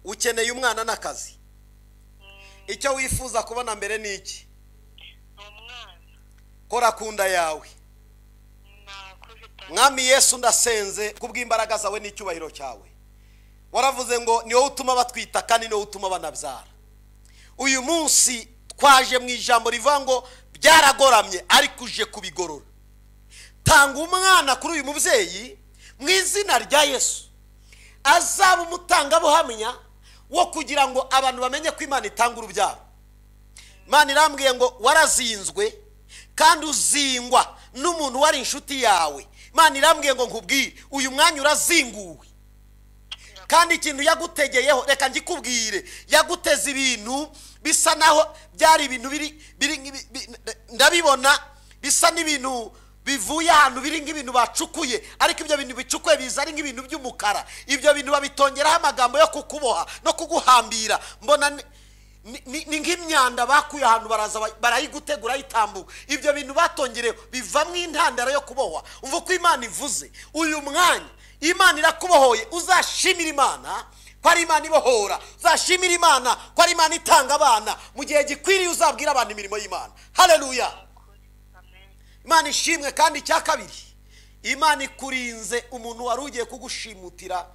Ukeneye umwana n'akazi. Icyo wifuza kubona mbere ni iki? Kora kunda yawe. Mwami Yesu, ndasenze kubw'imbaraga zawe n'icyubahiro cyawe. Waravuze ngo ni wowe utuma batwita kandi ni wowe utuma banabyara. Uyu munsi twaje mu ijambo rivuga ngo byaragoramye ariko uje kubigorora. Tanga umwana kuri uyu mubyeyi mu izina rya Yesu, azaba umutangabuhamya wo kugira ngo abantu bamenye ko Imana itanga urubyaro. Imana irambwiye ngo warazinzwe kandi uzingwa n'umuntu wari inshuti yawe. Imana irambwiye ngo nkubwire, uyu mwanya urazinguwe. Kandi ikintu yagutegeyeho, reka ngikubwire, yaguteze ibintu bisa naho byari ibintu biri ndabibona bisa n'ibintu bivuye ahantu biri nk'ibintu bacukuye, ariko ibyo bintu bicukuye biza ari nk'ibintu by'umukara. Ibyo bintu babitongeraho amagambo yo kukuboha no kuguhambira. Mbona ni nk'imyanda bakuye ahantu baraza barayigutegura yitambuka. Ibyo bintu batongereho bivamo intandaro yo kubohwa. Umva uko Imana ivuze, uyu mwanya Imana irakubohoye. Uzashimira Imana ko ari Imana ibohora, uzashimira Imana ko ari Imana itanga abana. Mu gihe gikwiriye uzabwira abantu imirimo y'Imana. Haleluya. Imana ishimwe. Kandi icya kabiri, Imana ikurinze umuntu wari ugiye kugushimutira.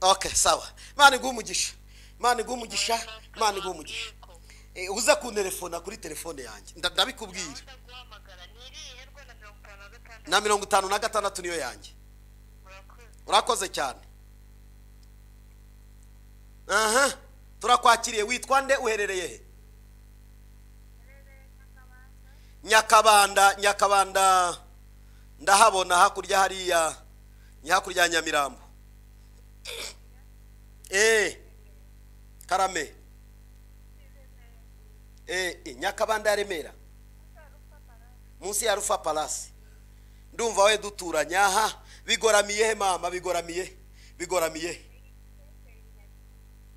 Okay, sawa. Imana iguhe umugisha, Imana iguhe umugisha, Imana iguhe umugisha. Uza kuntelefona kuri telefone yanjye, ndabikubwira. Na 56 niyo yanjye. Urakoze cyane. Aha, turakwakiriye. Witwa nde, uherereye he? Nyakabanda. Nyakabanda ndahabona hakurya hariya, ni hakurya ya Nyamirambo. Karame. Nyakabanda ya Remera, munsi ya Rufa Palace. Ndumva we duturanye. Aha, bigoramiye he mama? Bigoramiye, bigoramiye.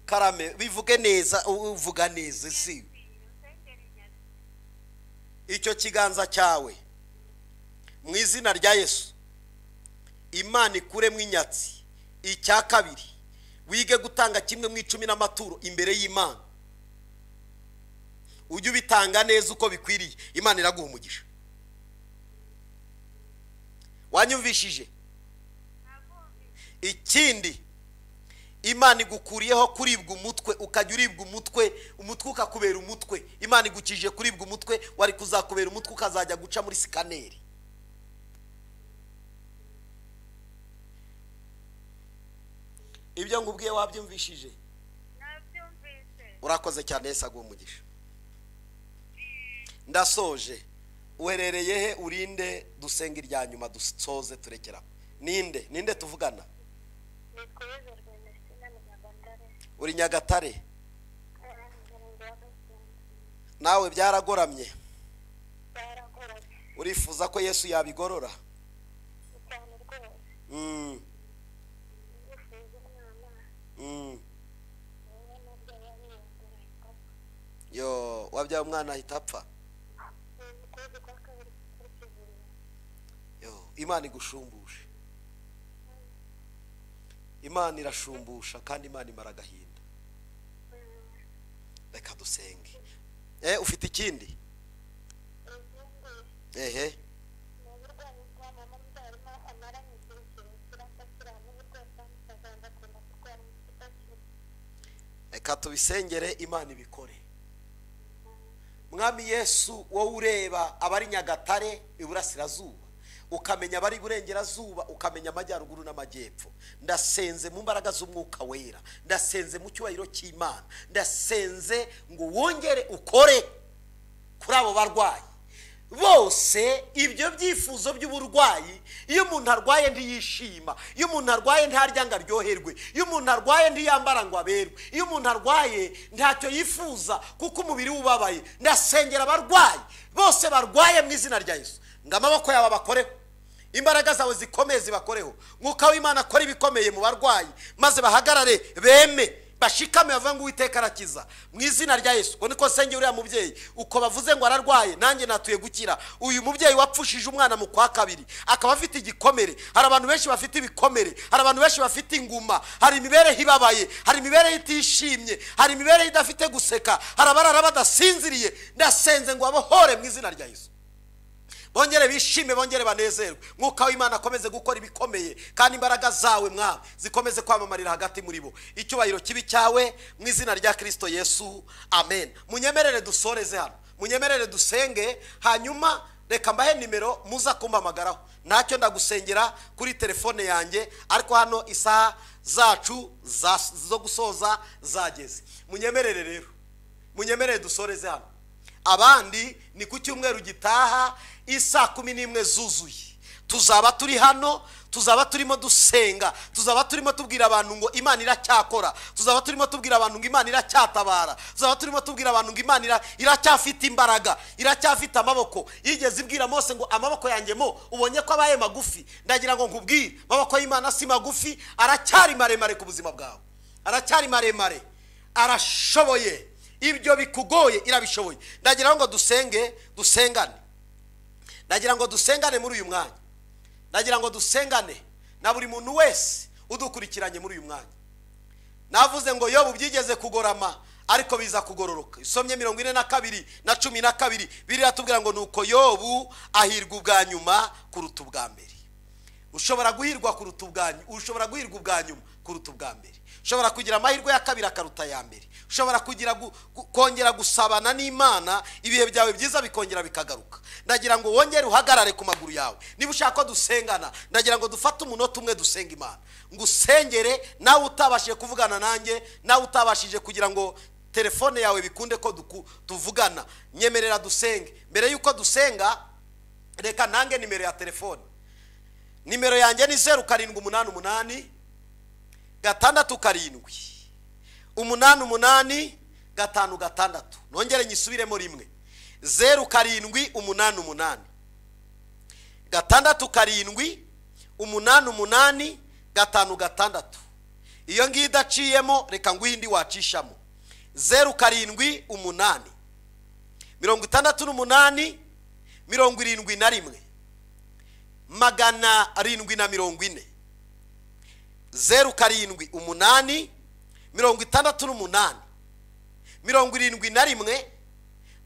Karame, bivuge neza, uvuga neza si icyo kiganza cyawe. Mu izina rya Yesu, Imana ikuremo inyatsi. Icya kabiri, Wige gutanga kimwe mu 10 n'amaturo imbere y'Imana, ujye ubitanga neza uko bikwiriye, Imana iraguha umugisha. Wanyumvishije? Ikindi, Imana igukuriyeho kuribwa umutwe, ukajya uribwa umutwe, umutwe ukakubera umutwe. Imana igukije kuribwa umutwe, wari kuzakubera umutwe ukazajya guca muri sikaneri. Ibyo ngubwiye wabyumvishije? Nabyumvise. Urakoze cyane, Yesu aguhe umugisha. Ndasoje. Uherereye he? Urinde dusenga irya nyuma dusoze turekera. Ninde? Ninde tuvugana? Uri Nyagatare? Nawe byaragoramye? Urifuza ko Yesu yabigorora? Yo, wabyaye umwana ahita apfa. Yo, Imana igushumbushe. Imana irashumbusha kandi Imana imara agahinda. Reka dusenge. Ufite ikindi? Ehe. Reka tubisengere, Imana ibikore. Mwami Yesu, wowe ureba abari Nyagatare iburasirazuba, ukamenya abari iburengerazuba, ukamenya amajyaruguru n'amajyepfo, ndasenze mu mbaraga z'umwuka wera, ndasenze mu cyubahiro cy'Imana, ndasenze ngo wongere ukore kuri abo barwayi bose. Ibyo byifuzo by'uburwayi, iyo umuntu arwaye ntiyishima, iyo umuntu arwaye ntarya ngo aryoherwe, iyo umuntu arwaye ntiyambara ngo aberwe, iyo umuntu arwaye ntacyo yifuza kuko umubiri we ubabaye. Ndasengera abarwayi bose barwaye mu izina rya Yesu, ngo amaboko yawe abakoreho, imbaraga zawe zikomeye zibakoreho, Mwuka w'Imana akora ibikomeye mu barwayi, maze bahagarare beme, bashikame bavuga ngo Uwiteka arakiza mu izina rya Yesu. Ngo niko senge uriya mubyeyi uko bavuze ngo ararwaye, nanjye natuye gukira. Uyu mubyeyi wapfushije umwana mu kwa kabiri akaba afite igikomere. Hari abantu benshi bafite ibikomere, hari abantu benshi bafite inguma, hari imibereho ibabaye, hari imibereho itishimye, hari imibereho idafite guseka, hari abarara badasinziriye. Ndasenze ngo abohore mu izina rya Yesu, bongere bishime, bongere banezerwe. Mwuka w'Imana akomeze gukora ibikomeye, kandi imbaraga zawe Mwami zikomeze kwamamarira hagati muri bo. Icyubahiro kibi cyawe mu izina rya Kristo Yesu, amen. Munyemerere dusoreze hano, munyemerere dusenge, hanyuma reka mbahe nimero muza kumpamagaraho. Ntacyo ndagusengera kuri telefone yanjye, ariko hano isaha zacu zo gusoza zageze. Munyemerere rero, munyemerere dusoreze hano. Abandi ni ku cyumweru gitaha isaa 11 zuzuye tuzaba turi hano, tuzaba turimo dusenga, tuzaba turimo tubwira abantu ngo Imana iracyakora, tuzaba turimo tubwira abantu ngo Imana iracyatabara, tuzaba turimo tubwira abantu ngo Imana iracyafite imbaraga, iracyafite amaboko. Yigeze ibwira Mose ngo amaboko yanjye mo ubonye ko abaye magufi. Ndagira ngo nkubwire, amaboko y'Imana si magufi, aracyari maremare ku buzima bwawe, aracyari maremare, arashoboye. Ibyo bikugoye irabishoboye. Ndagira ngo dusenge, dusengane. Ndagira ngo dusengane muri uyu mwanya. Ndagira ngo dusengane na buri muntu wese udukurikiranye muri uyu mwanya. Navuze ngo Yobu byigeze kugorama ariko biza kugororoka. Isomye 42 na 12 biriratubwira ngo nuko Yobu ahirwa ubwa nyuma kuruta ubwa mbere. Ushobora guhirwa kuruta ubwa nyuma, ushobora guhirwa ubwa nyuma kuruta ubwa mbere. Ushobora kugira amahirwe ya kabiri akaruta ya mbere. Ushobora kugira kongera gusabana n'Imana, ibihe byawe byiza bikongera bikagaruka. Ndagira ngo wongere uhagarare ku maguru yawe. Niba ushaka ko dusengana, ndagira ngo dufate umunota umwe dusenga Imana. Ngusengere nawe utabashije kuvugana nanjye, nawe utabashije kugira ngo telefone yawe bikunde ko tuvugana, nyemerera dusenge. Mbere yuko dusenga, reka nange nimero ya telefone. Nimero yanjye ni 0788 6 7 8 8 5 6. Nongere nyisubiremo rimwe. 0788 6 7 8 8 5 6. Iyo ngiyo idaciyemo reka nguhe indi wacishamo. 078 68 71 740. 0 7 8 68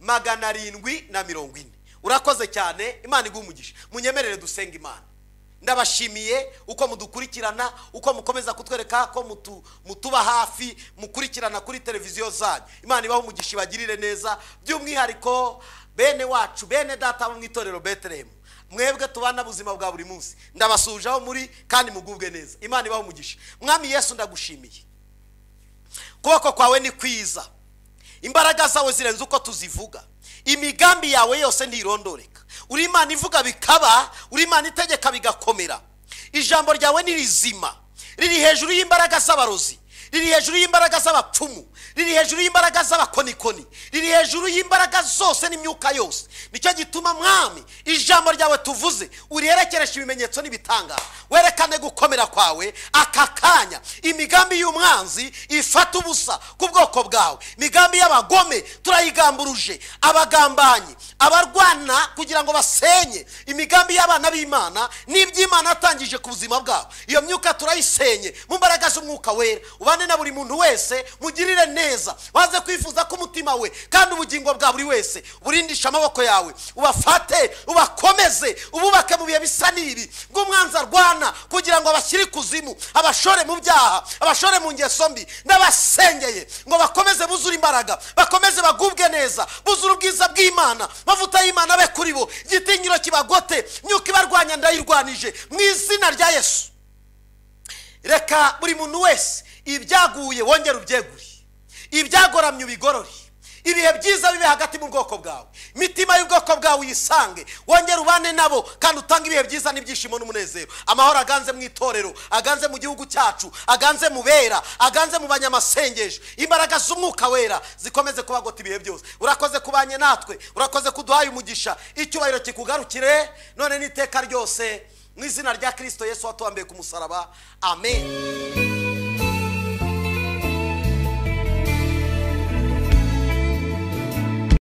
71 740. Urakoze cyane, Imana iguhe umugisha. Munyemerere dusenga Imana. Ndabashimiye uko mudukurikirana, uko mukomeza kutwereka ko mutuba hafi, mukurikirana kuri televiziyo zanyu. Imana ibahe umugisha, ibagirire neza, by'umwihariko bene wacu, bene data bo mu itorero Bethlehem, mwebwe tubana buzima bwa buri munsi. Ndabasuhuzaho muri kandi mugubwe neza. Imana ibahe umugisha. Mwami Yesu, ndagushimiye, kuboko kwawe ni kwiza, imbaraga zawe zirenze uko tuzivuga, imigambi yawe yose ntirondoreka. Uri Imana ivuga bikaba, uri Imana itegeka bigakomera. Ijambo ryawe ni rizima, riri hejuru y'imbaraga z'abarozi, riri hejuru y'imbaraga z'abapfumu, riri hejuru y'imbaraga z'abakonikoni, riri hejuru y'imbaraga zose n'imyuka yose. Nicyo gituma Mwami ijambo ryawe tuvuze uriherekeresha ibimenyetso n'ibitangaza, werekane gukomera kwawe aka kanya. Imigambi y'umwanzi ifata ubusa ku bwoko bwawe, imigambi y'abagome turayigamburuje, abagambanyi, abarwana kugira ngo basenye imigambi y'abana b'Imana n'iby'Imana atangije ku buzima bwabo, iyo myuka turayisenye mu mbaraga z'umwuka wera. Ubane na buri muntu wese, mugirire neza, waze kwifuza ko umutima we kandi ubugingo bwa buri wese burindisha amaboko yawe, ubafate, ubakomeze, ububake mu bihe bisa n'ibi bw'umwanzi arwana kugira ngo abashyire ikuzimu, abashore mu byaha, abashore mu ngeso mbi. Ndabasengeye ngo bakomeze buzure imbaraga, bakomeze bagubwe neza, buzure ubwiza bw'Imana, mavuta y'Imana abe kuri bo, igitinyiro kibagote, myuka ibarwanya ndayirwanije mu izina rya Yesu. Reka buri muntu wese ibyaguye wongere ubyegure, ibyagoramye ubigorore, ibihe byiza bibe hagati mu bwoko bwawe, imitima y'ubwoko bwawe uyisange, wongere ubane nabo kandi utange ibihe byiza n'ibyishimo n'umunezero. Amahoro aganze mu itorero, aganze mu gihugu cyacu, aganze mu bera, aganze mu banyamasengesho. Imbaraga z'umwuka wera zikomeze kubagota ibihe byose. Urakoze kubanye natwe, urakoze kuduhaye umugisha, icyubahiro kikugarukire none n'iteka ryose, mu izina rya Kristo Yesu watuwambiye ku musaraba. Amen.